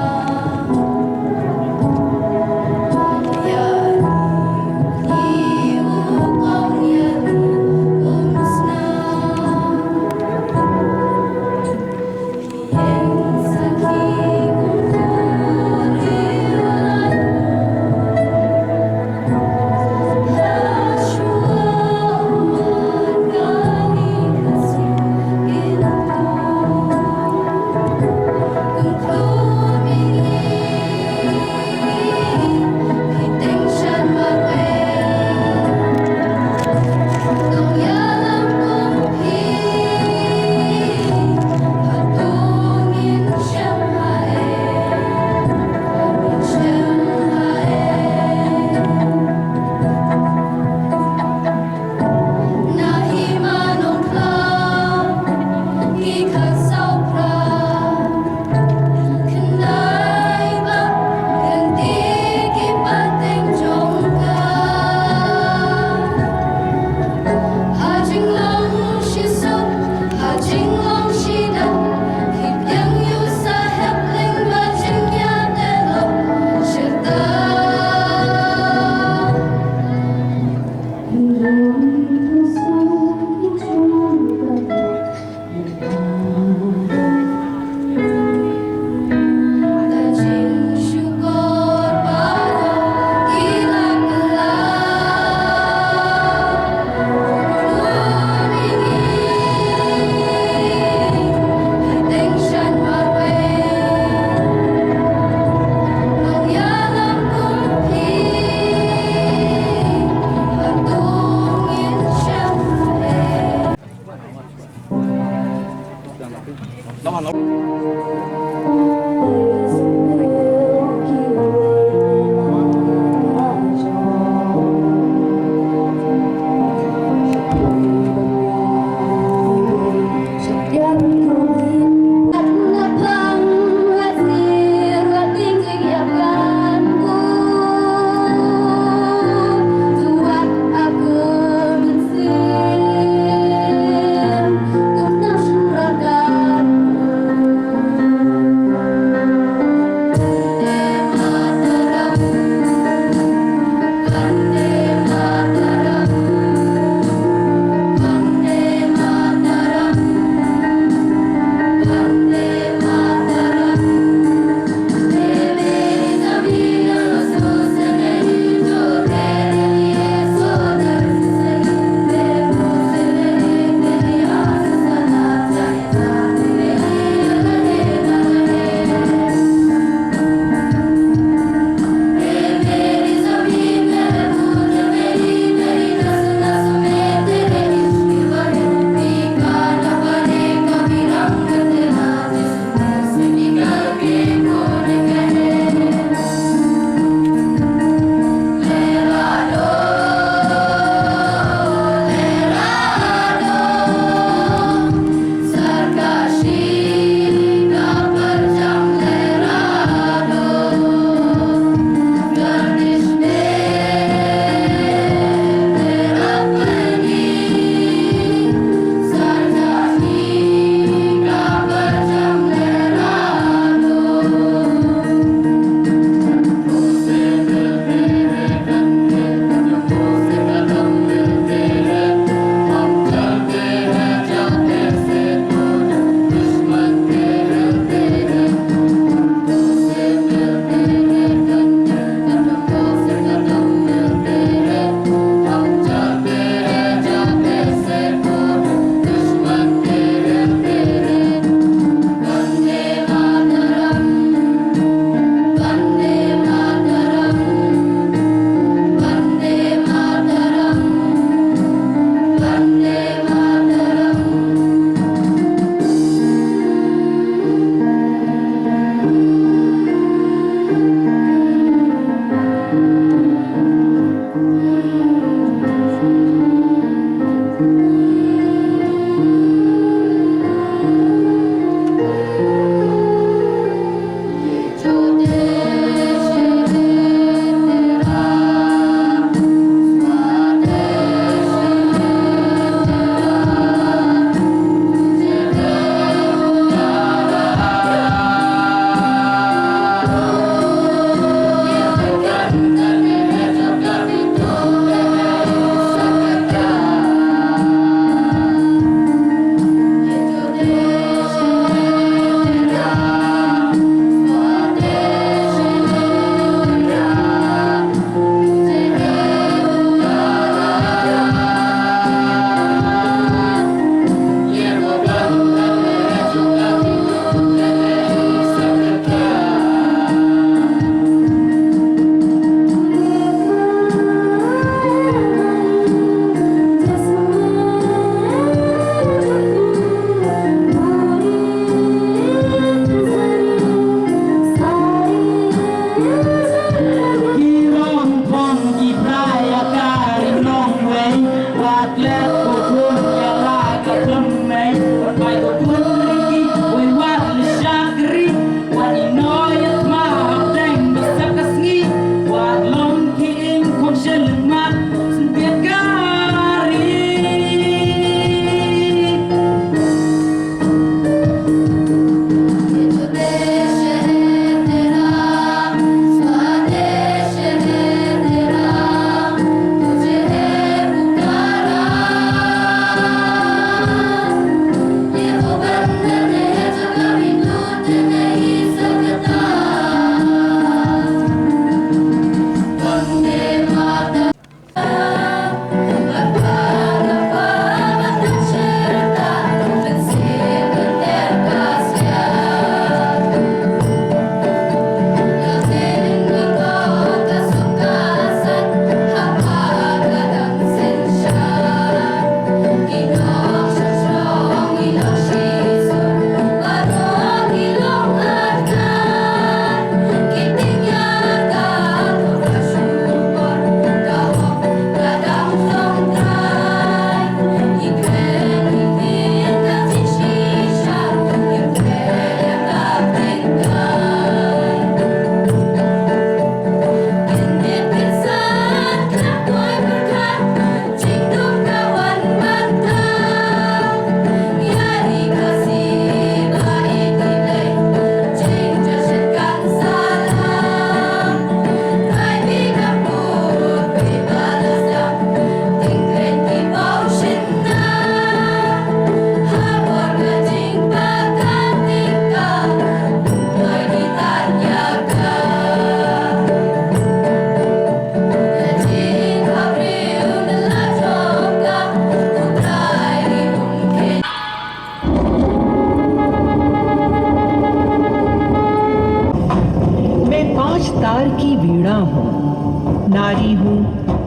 नारी हूँ,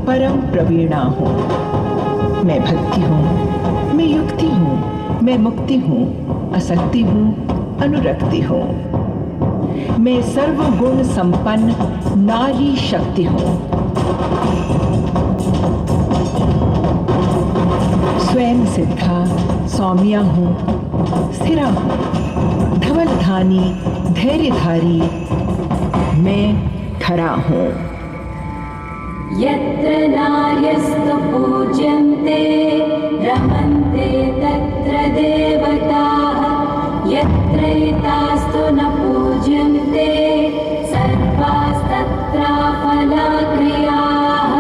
परम प्रवीणा हूँ। मैं भक्ति हूँ, मैं युक्ति हूँ, मैं मुक्ति हूँ, आसक्ति हूँ, अनुरक्ति हूँ। मैं सर्वगुण संपन्न नारी शक्ति हूँ। स्वयं सिद्धा सौम्या हूँ, स्थिरा हूँ, धवलधानी धैर्यधारी मैं खरा हूँ। यत्र नार्यस्तु पूज्यन्ते रमन्ते तत्र देवताः। यत्रैतास्तु न पूज्यन्ते सर्वास्तत्राफलाक्रियाः।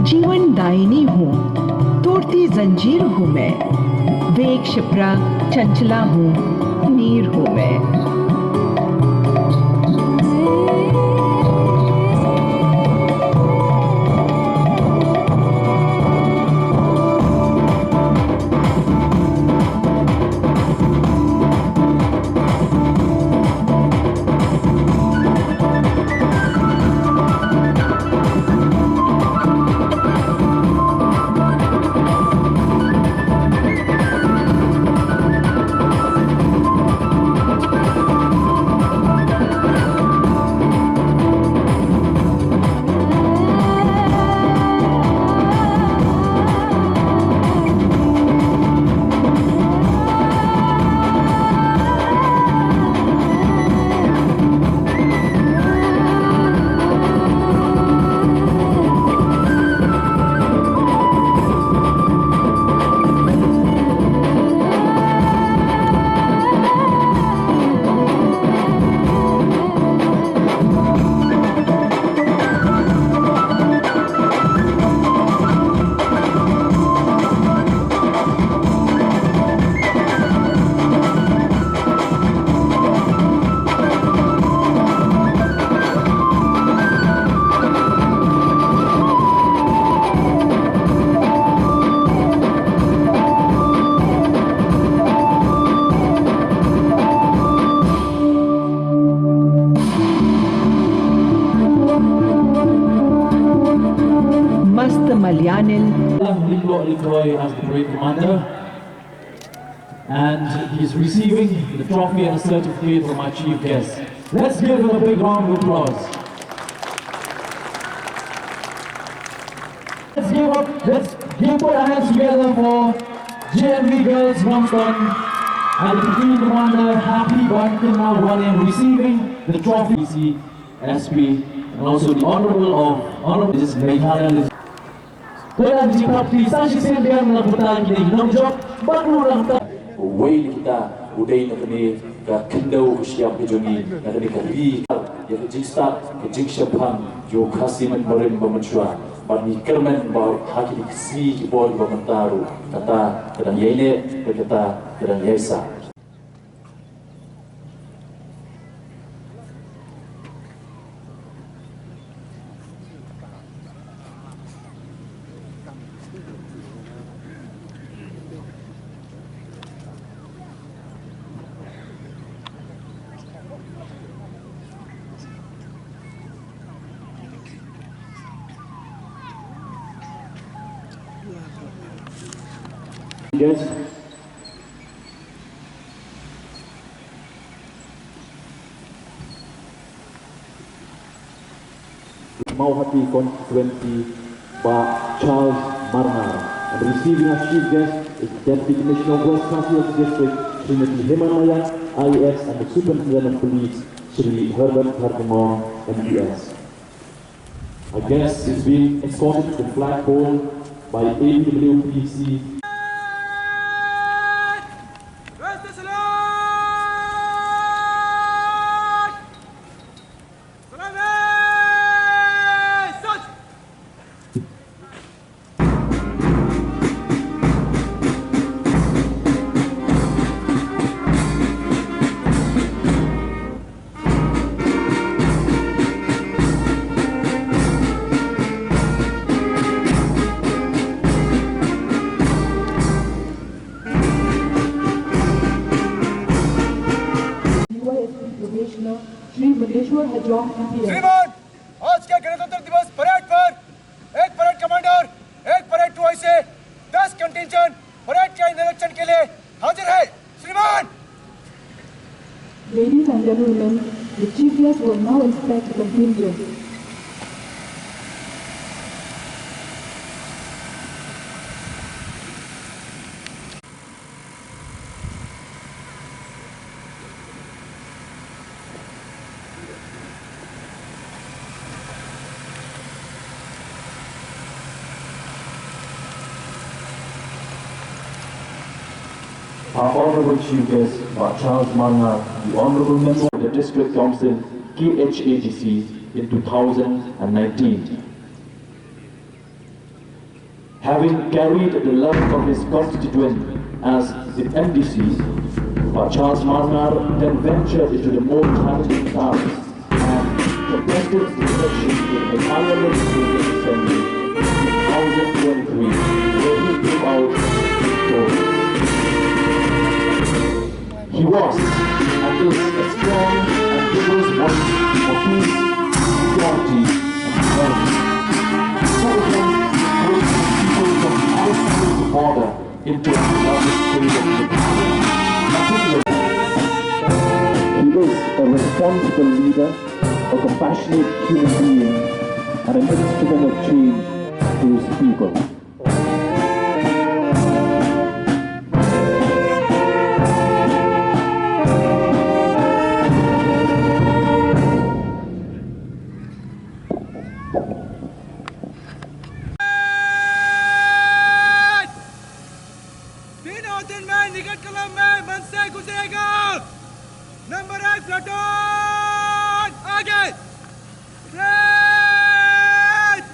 जीवन दायिनी हूँ, तोड़ती जंजीर हूँ मैं, वेग शिप्रा चंचला हूँ, नीर हूँ मैं। मस्त मलयानिल। Linglo Lingkoi as the parade commander. And he's receiving the trophy and a certificate from our chief guest. Let's give him a big round of applause. Let's give up, let's give, put our hands together for J M V Girls Ramston and the platoon commander Happy Ban Kynmaw Waning receiving the trophy, C S P, and also the honorable of Honorable Missus Meghalaya. Ko la jingkyrpad sa shisien biang na ka bynta kine ki nongjop bad ruh na ka bynta. Uwei na kita u dei na kane ka khyndew ka shyiap ka jong ngi, na kane ka ri, ïa ka jingstad ka jingshemphang jong u Khasi mynbarim ba mynshuwa. Bad ngi kyrmen ba ha kine ki sngi ki por kiba mynta ruh kata ka dang ïaineh bad kata ka dang ïaisah. Yes. Mawhati constituency, Bah Charles Marngar, and receiving as chief guest is Deputy Commissioner of West Khasi Hills District, Srimati Hema Nayak, I A S, and the Superintendent of Police, Shri Herbert Kharkongor, M P S. Our guest is being escorted to the flagpole by A B W P C. D Y S P Probationer, Shri Maneshwar Hajong, M P S. श्रीमान, आज के गणतंत्र दिवस परेड पर एक परेड कमांडर, एक परेड टू आई से दस कंटिंजेंट परेड के निरीक्षण के लिए हाजिर है। श्रीमान। Ladies and gentlemen, the chief guest will now inspect the contingent. Our Honorable Chief Guest, Bah Charles Marngar, the Honorable Member of the District Council, K H A D C, in two thousand and nineteen. Having carried the love of his constituent as the M D C, Bah Charles Marngar then ventured into the more challenging tasks and contested the election in the Meghalaya Legislative Assembly in two thousand twenty-three, where he came out victorious. He was and is a strong and vigorous voice for peace, security, and development. He spoke against the encroachment of people from outside the border into the Islamic State of Pakistan. He is a responsible leader, a compassionate human being, and an instrument of change to his people. तीनों दिन में निकट कलम में मन से गुजरेगा। नंबर एक प्लेटून आगे। रे,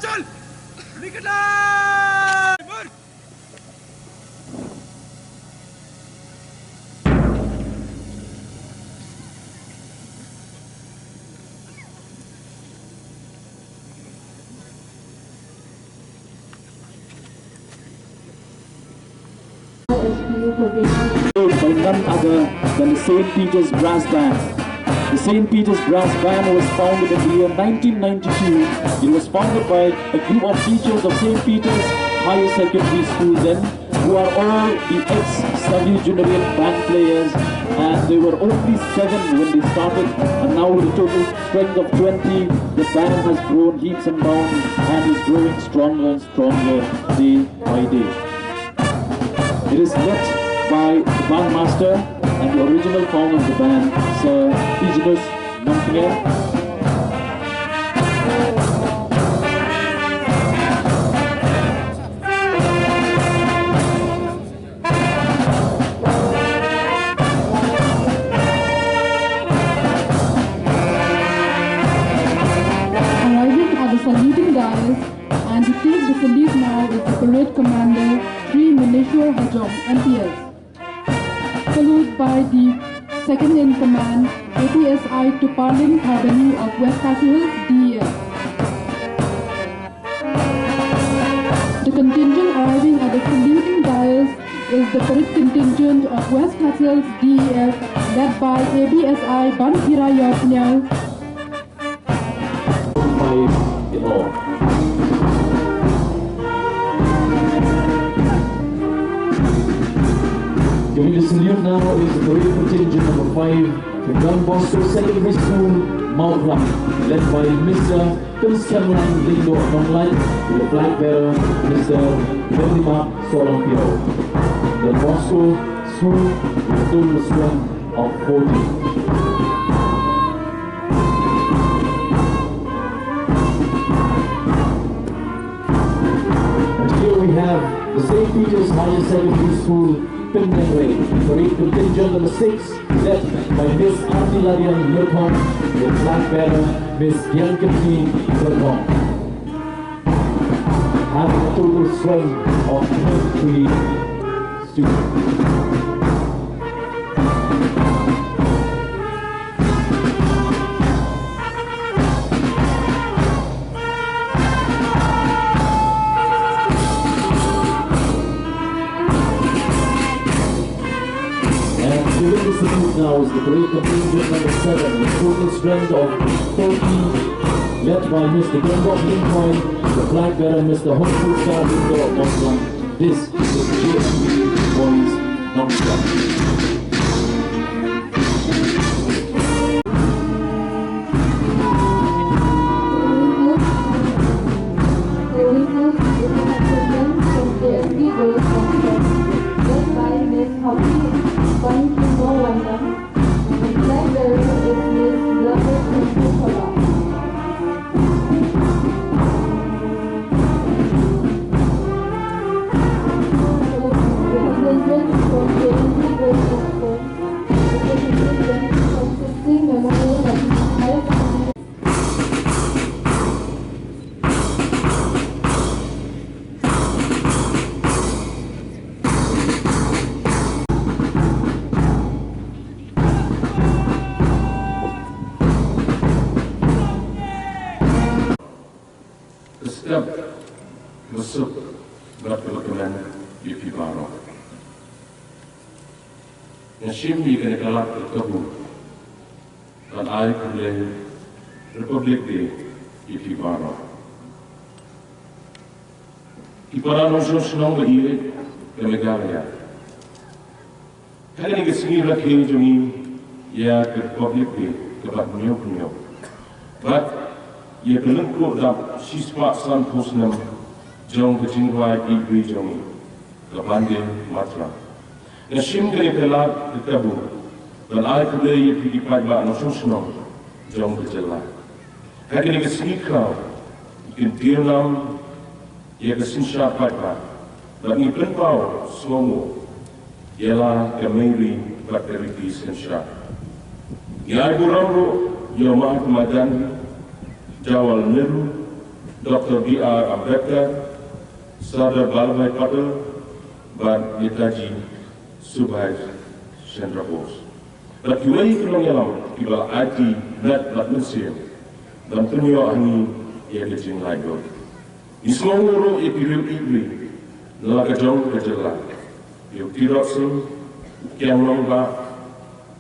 चल, निकला। By none other than the Saint Peter's Brass Band. The Saint Peter's Brass Band was founded in the year nineteen ninety-two. It was founded by a group of teachers of Saint Peter's Higher Secondary School then, who are all the ex-Savli Junarit band players, and they were only seven when they started, and now with a total strength of twenty, the band has grown heaps and bounds and is growing stronger and stronger day by day. It is led by the bandmaster and the original founder of the band, Sir Eugenius Nongtngel. Arriving at the saluting dais and to take the salute now is the parade commander, Shri Maneshwar Hajong, M P S. Followed by the second in command, A P S I Tuparlin Tharbani of West Khasi Hills, D E S. The contingent arriving at the saluting dais is the parade contingent of West Khasi Hills D E S, led by A B S I Ban Phira Ïawphniang. Five in all. Giving the salute now is the parade contingent number five from Don Bosco Secondary School, Our flag, led by Mister Kynsemlang Lyngdoh Nonglait, with the flag bearer, Mister Bendimat Solomon Pio. The Moscow School, with a total strength of forty. And here we have the Saint Peter's Higher Secondary School, Pyndengrei, parade contingent number six, led by Miss Aunty Ladian Lurthong, with flag bearer Miss Diankethi Lurthong. Have a total strength of twenty-three students. And giving the salute now is the parade contingent number seven, with total strength of thirty, led by Mister Gembok Lincoy, the flag bearer, Mister Hongput Sar Lindoh Moslang. This is the J M B Boys Nongstoiñ. Ka step, ka suk, bad ka kmen ïa phi baroh. Nga shim ïa kane ka lad ka kabu ban ai khublei Republic Day ïa phi baroh. Ki para nongshong shnong ba ïeit ka Meghalaya. Ha kane ka sngi rakhe jong ngi ïa ka Republic Day kaba hynñiew hynñiew bad ïa ka lyngkhuh dap shispah sanphew snem jong ka jingrwai ïeit jong ngi, ka Vande Mataram. Nga shim kane ka lad ka kabu ban ai khublei ïa phi ki paidbah nongshong shnong jong ka jylla. Ha kane ka sngi khraw, ngi kyntiew nam ïa ka synshar paidbah bad ngi pynpaw sngewnguh ïa la ka mei ri bad ka riti synshar. Ngi ai burom ruh ïa u Mahatma Gandhi, Jawaharlal Nehru, Doctor B R Ambedkar, Sardar Vallabhbhai Patel bad Netaji Subhash Chandra Bose bad kiwei ki nongïalam kiba la aiti met bad mynsiem ban pynïoh ha ngi ïa ka jinglaitluid. Ngi sngewnguh ruh ïa ki riew ïeit ri na la ka jong ka jylla, ïa u Tirot Sing, u Kiang Nangbah,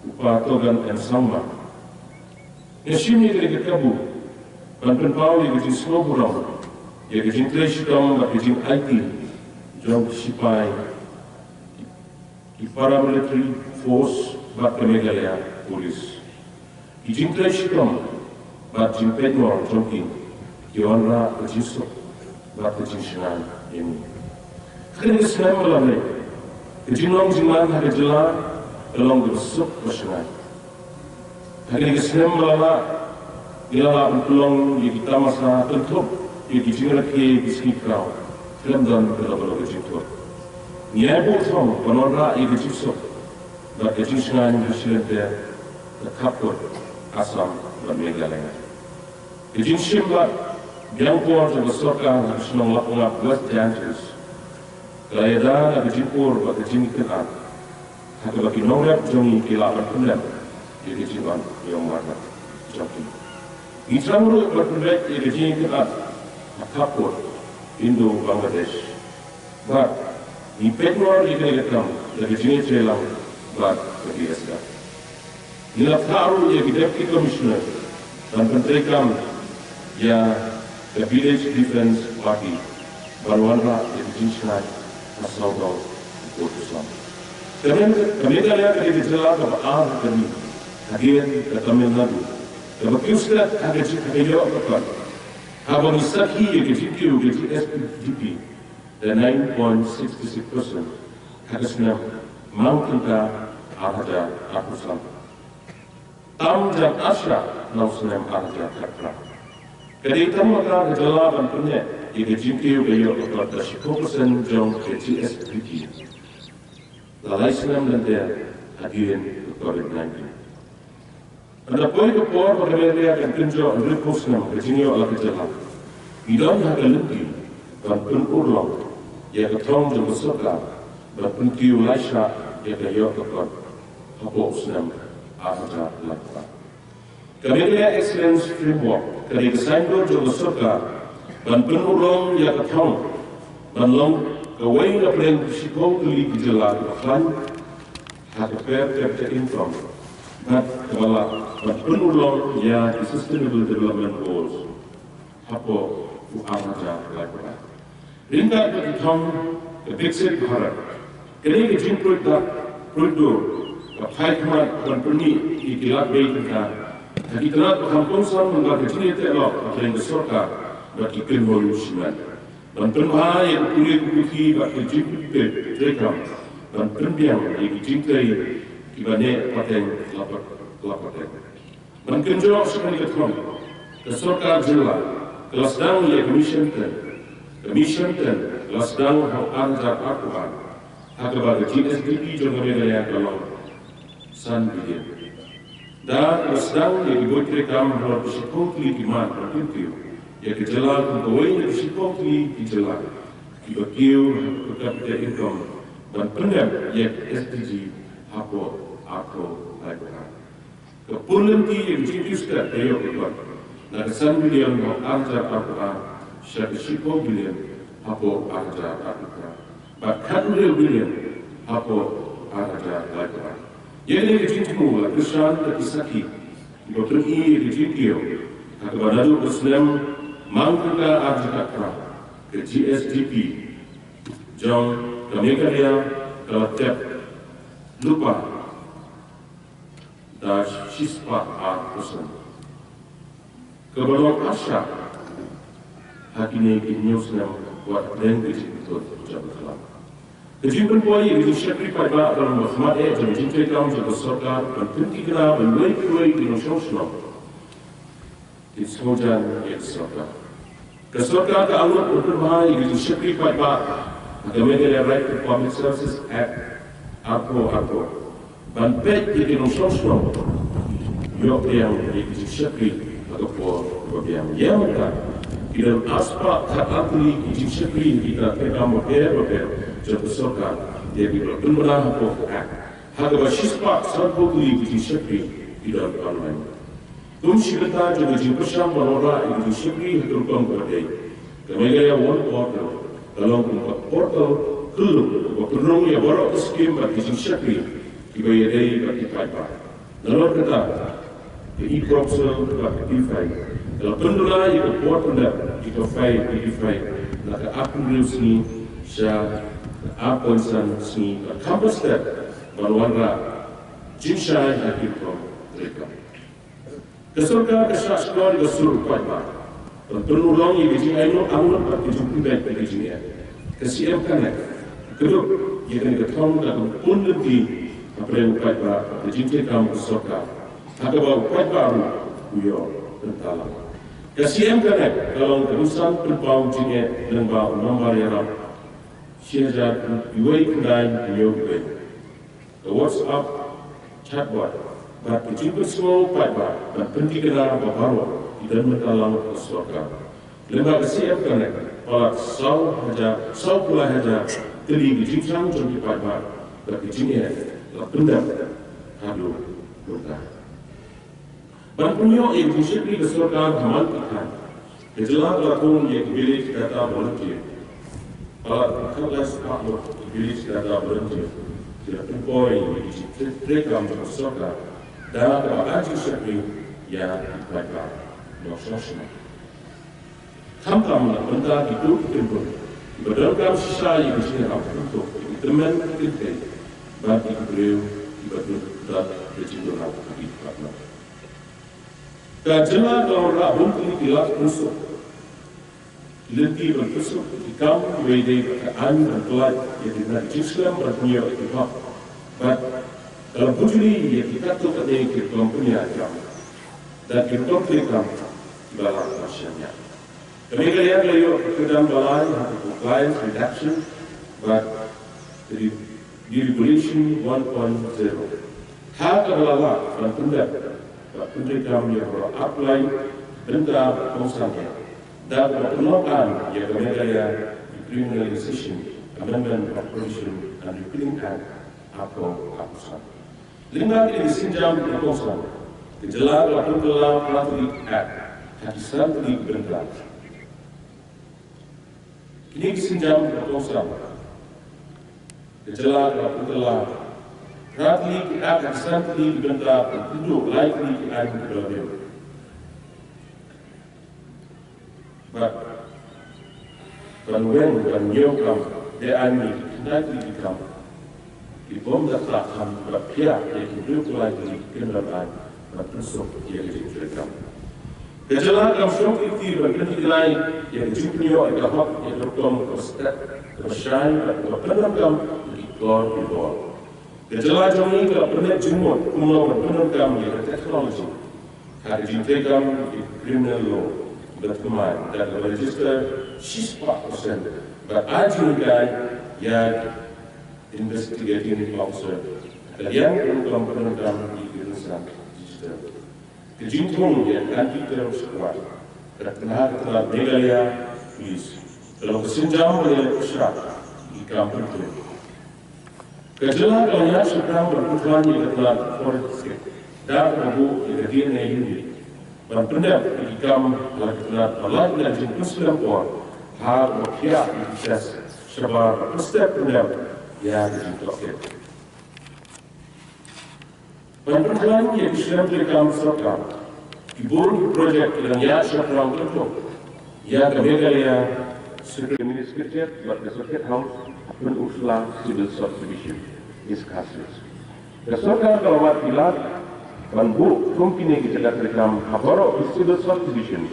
u Pa Togan M Sangma. Nga shim ïa kane ka kabu ban pynpaw ïa ka jingsngewburom ïa ka jingtrei shitom bad ka jingaiti jong ki shipai, ki paramilitary force bad ka Meghalaya Police. Ki jingtrei shitom bad jingpeit ngor jong ki ki wanrah ka jingsuk bad ka jingshngaiñ ïa ngi. Ha kane ka snem ba la leit, ka jinglong jingman ha ka jylla ka long kaba suk ba shngaiñ. Ha kane ka snem ba la lah, ngi la lah ban pynlong ïa ki tamasa kynthup ïa ki jingrakhe ïa ki sngi khraw khlem don kano kano ka jingthut. Ngi ïai buh thong ban wanrah ïa ka jingsuk bad ka jingshngaiñ ha shi lynter, ka khappud Assam bad Meghalaya. Ka jingshim bad biang por jong ka sorkar ha ka shnong Lapngap, West Jaintia Hills, ka la ïada na ka jingpur bad ka jingkynad ha kaba ki nongrep jong ngi ki lah ban pyndep ïa ka jingwan ïa u marwei jong ki. Ngi sdang ruh ban pynbeit ïa ka jingkynad ha khappud Indo-Bangladesh. Bad ngi peit ngor ïa kane ka kam da ka jingïatreilang bad ka jingïasyllok. Ngi la phah ruh ïa ki Deputy Commissioner ban pyntreikam ïa ka Village Defence Party ban wanrah ïa ka jingshngaiñ ha sawdong u pud u sam. Ka Meghalaya ka dei ka jylla kaba ar ha ka ri hadien ka Tamil Nadu. Kaba kiew stet ha ka jing, ha ka ïoh ka kot, haba ngi sakhi ïa ka jingkiew ka G S D P da nine point six six percent ha ka snem Mangtyngka ar hajar arphew san, tam jan arshah na u snem ar hajar khatphra. Ka dei tang markar ka jylla ban pynneh ïa ka jingkiew ka ïoh ka kot da shiphew percent jong ka G S D P la lai snem lynter hadien ka Covid nineteen. Hynda poi ka por ba ka Meghalaya kan kynjoh hynriewphew snem ka jingïoh la ka jylla, ngi don ha ka lynti ban pynurlong ïa ka thong jong ka sorkar ban pynkiew laishah ïa ka ïoh ka kot hapoh u snem ar hajar laiphew ar. Ka Meghalaya Excellence Framework ka dei ka signboard jong ka sorkar ban pynurlong ïa ka thong ban long kawei na pdeng ki shiphew tylli ki jylla kiba khlaiñ ha ka per capita income, bad kaba lah ban pynurlong ïa ki Sustainable Development Goals hapoh u ar hajar laiphew ar. Ryngkat bad ka thong ka Viksit Bharat, kane ka jingpluid dak pluid dur ka phai khmat ban pynmih ïa ki lad bei tyngka ha ki tnat ba kham kongsan, namar ka jingïateh lok hapdeng ka sorkar bad ki kynhun shimet. Ban pynbha ïa ka pule ka puthi bad ka jingpynpeit treikam ban pynbiang ïa ki jingtei kiba neh pateng la pat, la pateng. Ban kynjoh sha kane ka thong, ka sorkar jylla ka la sdang ïa ka Mission ten. Ka Mission ten ka la sdang ha u ar hajar arphew ar, ha kaba ka G S D P jong ka Meghalaya ka long san billion. Da kaba sdang ïa ki buit treikam halor ki shiphew tylli ki mat ban kyntiew ïa ka jylla kum kawei na ki shiphew tylli ki jylla kiba kiew ha ka per capita income ban pyndep ïa ka S D G hapoh arphew laiphew ar. Ka pun lynti ïa ka jingkiew stet ka ïoh ka kot na ka san billion hapoh ar hajar arphew ar sha ka shiphew billion hapoh ar hajar arphew phra, bad khathynriew billion hapoh ar hajar laiphew ar. Ïa kane ka jingthmu la kyrshan da ki sakhi kiba pyni ïa ka jingkiew ha kaba naduh ka snem Mangtyngka ar hajar khatphra ka G S D P jong ka Meghalaya ka la tep lypa da shispah ar percent, kaba long arshah ha kine ki hynñiew snem wat hapdeng ka jingpynthut jong ka tnat. Ka jingpynpoi ïa ka jingshakri paidbah ka long ba khmat eh jong ka jingtreikam jong ka sorkar ban pynthikna ba iwei pa iwei ki nongshong shnong kin sngewjan ïa ka sorkar. Ka sorkar ka angnud ban pynbha ïa ka jingshakri paidbah ha ka Meghalaya Right to Public Services Act arphew arphew ban peit ïa ki nongshong shnong ïoh biang ïa ka jingshakri ha ka por kaba biang. Ïa mynta ki don arspah khatar tylli ki jingshakri ha ki tnat treikam bapher bapher jong ka sorkar, ïa kiba la pynbna hapoh ka Act, ha kaba shispah sanphew tylli ki jingshakri ki don online. Kum shi bynta jong ka jingpyrshang ban wanrah ïa ka jingshakri ha ka rukom kaba dei, ka Meghalaya One Portal ka long kum ka portal khyllung kaba pynrung ïa baroh ki skim bad ki jingshakri kiba ïadei bad ki paidbah. Nalor kata, ka e-proposal bad ka e-file ka la pynduna ïa ka por pyndep ïa ka file, ïa ka e-file na ka arphew hynriew sngi sha ka ar point san sngi bad kham paw stet ban wanrah jingshai ha ki rukom treikam. Ka sorkar ka shah shkor ïa ka sur u paidbah ban pynurlong ïa ka jingangnud bad ka jingpynbeit ïa ka jingeh. Ka C M Connect ka kdup ïa kane ka thong da ka pun lynti hapdeng u paidbah bad ka jingtreikam ka sorkar, ha kaba u paidbah ruh u ïoh bynta lang. Ka C M Connect ka long ka rynsan pynpaw jingeh lyngba u nambar ïarap shi hajar uwei khyndai hynñiew uwei, ka WhatsApp chatbot bad ka jingpynsngew paidbah ban pynthikna ba baroh ki don bynta lang ha ka sorkar. Lyngba ka C M Connect, palat saw hajar, sawphew lai hajar tylli ki jingthrang jong ki paidbah bad ki jingeh la pyndep haduh mynta. Ban pynïoh ïa ka jingshakri ka sorkar ha man ki thaiñ, ka jylla ka la thung ïa ki Village Data Volunteer. Palat khatlai spah ngut ki Village Data Volunteer ki la pynpoi ïa ka jingtreikam jong ka sorkar da kaba ai jingshakri ïa ki paidbah nongshong shnong. Khamtam na ka bynta kito ki kynhun kiba donkam shisha ïa ka jingïarap, kumto ki tymmen, ki kynthei bad ki briew kiba don da ka jingduna ha ki department. Ka jylla ka la wanrah bun tylli ki lad pynsuk, lynti ban pynsuk ki kam, kiwei de ka aiñ ban pyllait ïa ki jingshlem ban pynïoh ïa ki hok. Bad ka la bujli ïa ki katto katne ki rukom pynïaid kam, da ki rukom treikam kiba la shaniah. Ka Meghalaya ka la ïoh ka kyrdan ba lai ha ka compliance reduction bad re-, deregulation one point zero. Ha kaba la lah ban pyndep bad pyntreikam ïa baroh arphew lai bynta ba kongsan, da kaba pynlong aiñ ïa ka Meghalaya Decriminalisation Amendment of Prohibition and Repealing Act arphew arphew san. Lyngba kine ki sienjam ba kongsan, ka jylla ka la pynkylla phra tylli ki act ha ki san tylli ki bynta. Kine ki sienjam ba kongsan, ka jylla ka la pynkylla phra tylli ki act ha ki san tylli ki bynta, kynduh lai tylli ki aiñ kiba la biang. Bad ban weng ban ñiew kam, dei aiñ ki khyndai tylli ki kam kibym da khlad kham bad phiah ïa ki hynriewphew lai tylli ki kyndon aiñ ban pynsuk ïa ka jingtrei kam. Ka jylla kam shong kti ban pynhikai ïa ka jingpynïoh ïa ka hok ïa ka rukom kaba stet kaba shai bad kaba pyndonkam ïa ki khlur ki bor. Ka jylla jong ngi ka la pynleit jingmut kumno ban pyndonkam ïa ka technology ha ka jingtreikam ïa ka criminal law, bad kumne da kaba register shispah percent bad ai jinghikai ïa investigating officer ha ka liang ka rukom pyndonkam ïa ki rynsan digital. Ka jingthung ïa ka Anti Terror Squad, ka tnat, ka tnat Meghalaya Police, ka long ka sienjam ba ïaleh pyrshah ïa ki kam pynthut. Ka jylla ka la ñiah shaphrang ban pynkhlaiñ ïa ka tnat Forensic da kaba buh ïa ka D N A unit ban pyndep ïa ki kam ha la ka tnat, ba lait na ka jingpynslem por ha kaba phiah ïa ki test shabar ba pynstep pyndep ïa ka jingtohkit. Ban pynkhlaiñ ïa ki shlem treikam sorkar, ki bun ki projek ki la ñiah shaphrang kynthup ïa ka Meghalaya Circuit, Mini Secretariat bad ka Circuit House, Pynursla Civil Subdivision, East Khasi Hills. Ka sorkar ka la wad ki lad ban buh kum kine ki jaka treikam ha baroh ki Civil Subdivision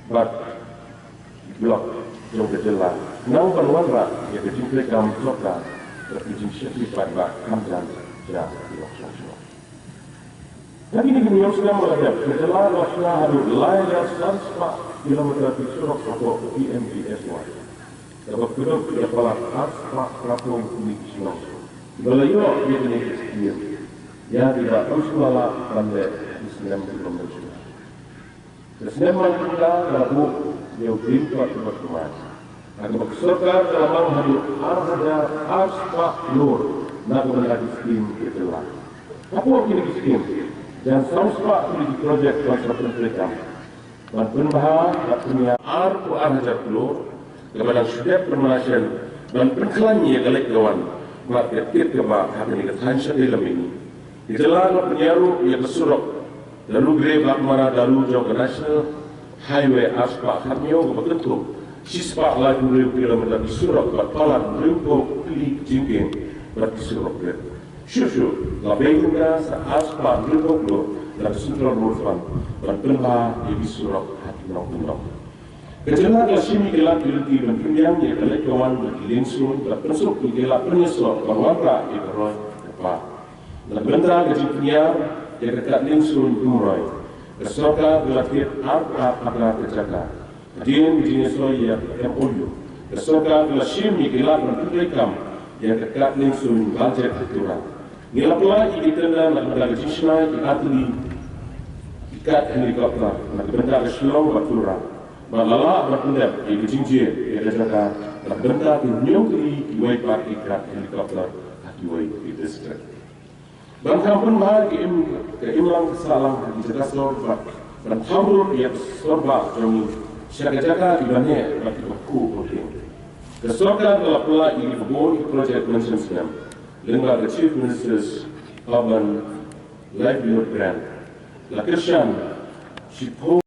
bad ki block jong ka jylla, khnang ban wanrah ïa ka jingtreikam sorkar bad ka jingshakri paidbah kham jan sha ki lok shong shnong. Ha kine ki hynñiew snem ba la dep, ka jylla ka la shna haduh lai hajar san spah kilometer ki surok hapoh P M G S Y, kaba kdew ïa palat ar spah phra phew tylli ki shnong kiba la ïoh ïa kine ki skim, ïa kiba ym shym la lah ban leh ha ki snem kiba mynshwa. Ka snem mynta ka la buh ïa u diengphna bad u thymmai, ha kaba ka sorkar ka la mang haduh ar hajar ar spah klur na ka bynta ki skim ka jylla. Hapoh kine ki skim, jan saw spah tylli ki projek ban sa pyntreikam, ban pynbha bad pynïar arphew ar hajar klur, kaba dang shu dep pynmynlashem ban pynkhlaiñ ïa ka leit ka wan bad ka tied ka bah ha kane ka thaiñ shatei lam mihngi. Ka jylla ka la pynïar ruh ïa ka surok Dalu Gre Baghmara Dalu jong ka National Highway ar spah khathynñiew, kaba kynthup shispah laiphew hynriew kilometer ki surok bad palat hynriewphew tylli ki jingkieng bad ki surok rit. Shuh shuh la pynbha sa ar spah hynriewphew klur na ka Central Road Fund ban pynbha ïa ki surok ha ki nong ki nong. Ka jylla ka la shim ïa ki lad ki lynti ban pynbiang ïa ka leit ka wan bad ki liengsuiñ, bad pynsuk ïa ki lad pynïasoh ban wanrah ïa ka roi ka par. Na ka bynta ka jingpynïar ïa ka kad liengsuiñ Umroi, ka sorkar ka la thied arphew ar akar ka jaka. Hadien ka jingïasoh ïa ka M O U, ka sorkar ka la shim ïa ki lad ban pyntreikam ïa ka kad liengsuiñ Baljek ha Tura. Ngi la pynlait ïa ki tender na ka bynta ka jingshna ïa ki ar tylli ki kad helicopter na ka bynta ka Shillong bad Tura, bad la lah ban pyndep ïa ka jingjia ïa ka jaka na ka bynta ki hynñiew tylli kiwei pat ki kad helicopter ha kiwei ki district. Ban kham pynbha ïa ka im, ka imlang ka sahlang ha ki jaka sor bad ban kham rung ïa ka sor bah jong ngi sha ka jaka kiba neh bad kiba khuh ba kieng, ka sorkar ka la pynlait ïa kiba bun ki projek mynshem snem lyngba ka Chief Minister's Urban Livelihood Grant. La kyrshan shiphew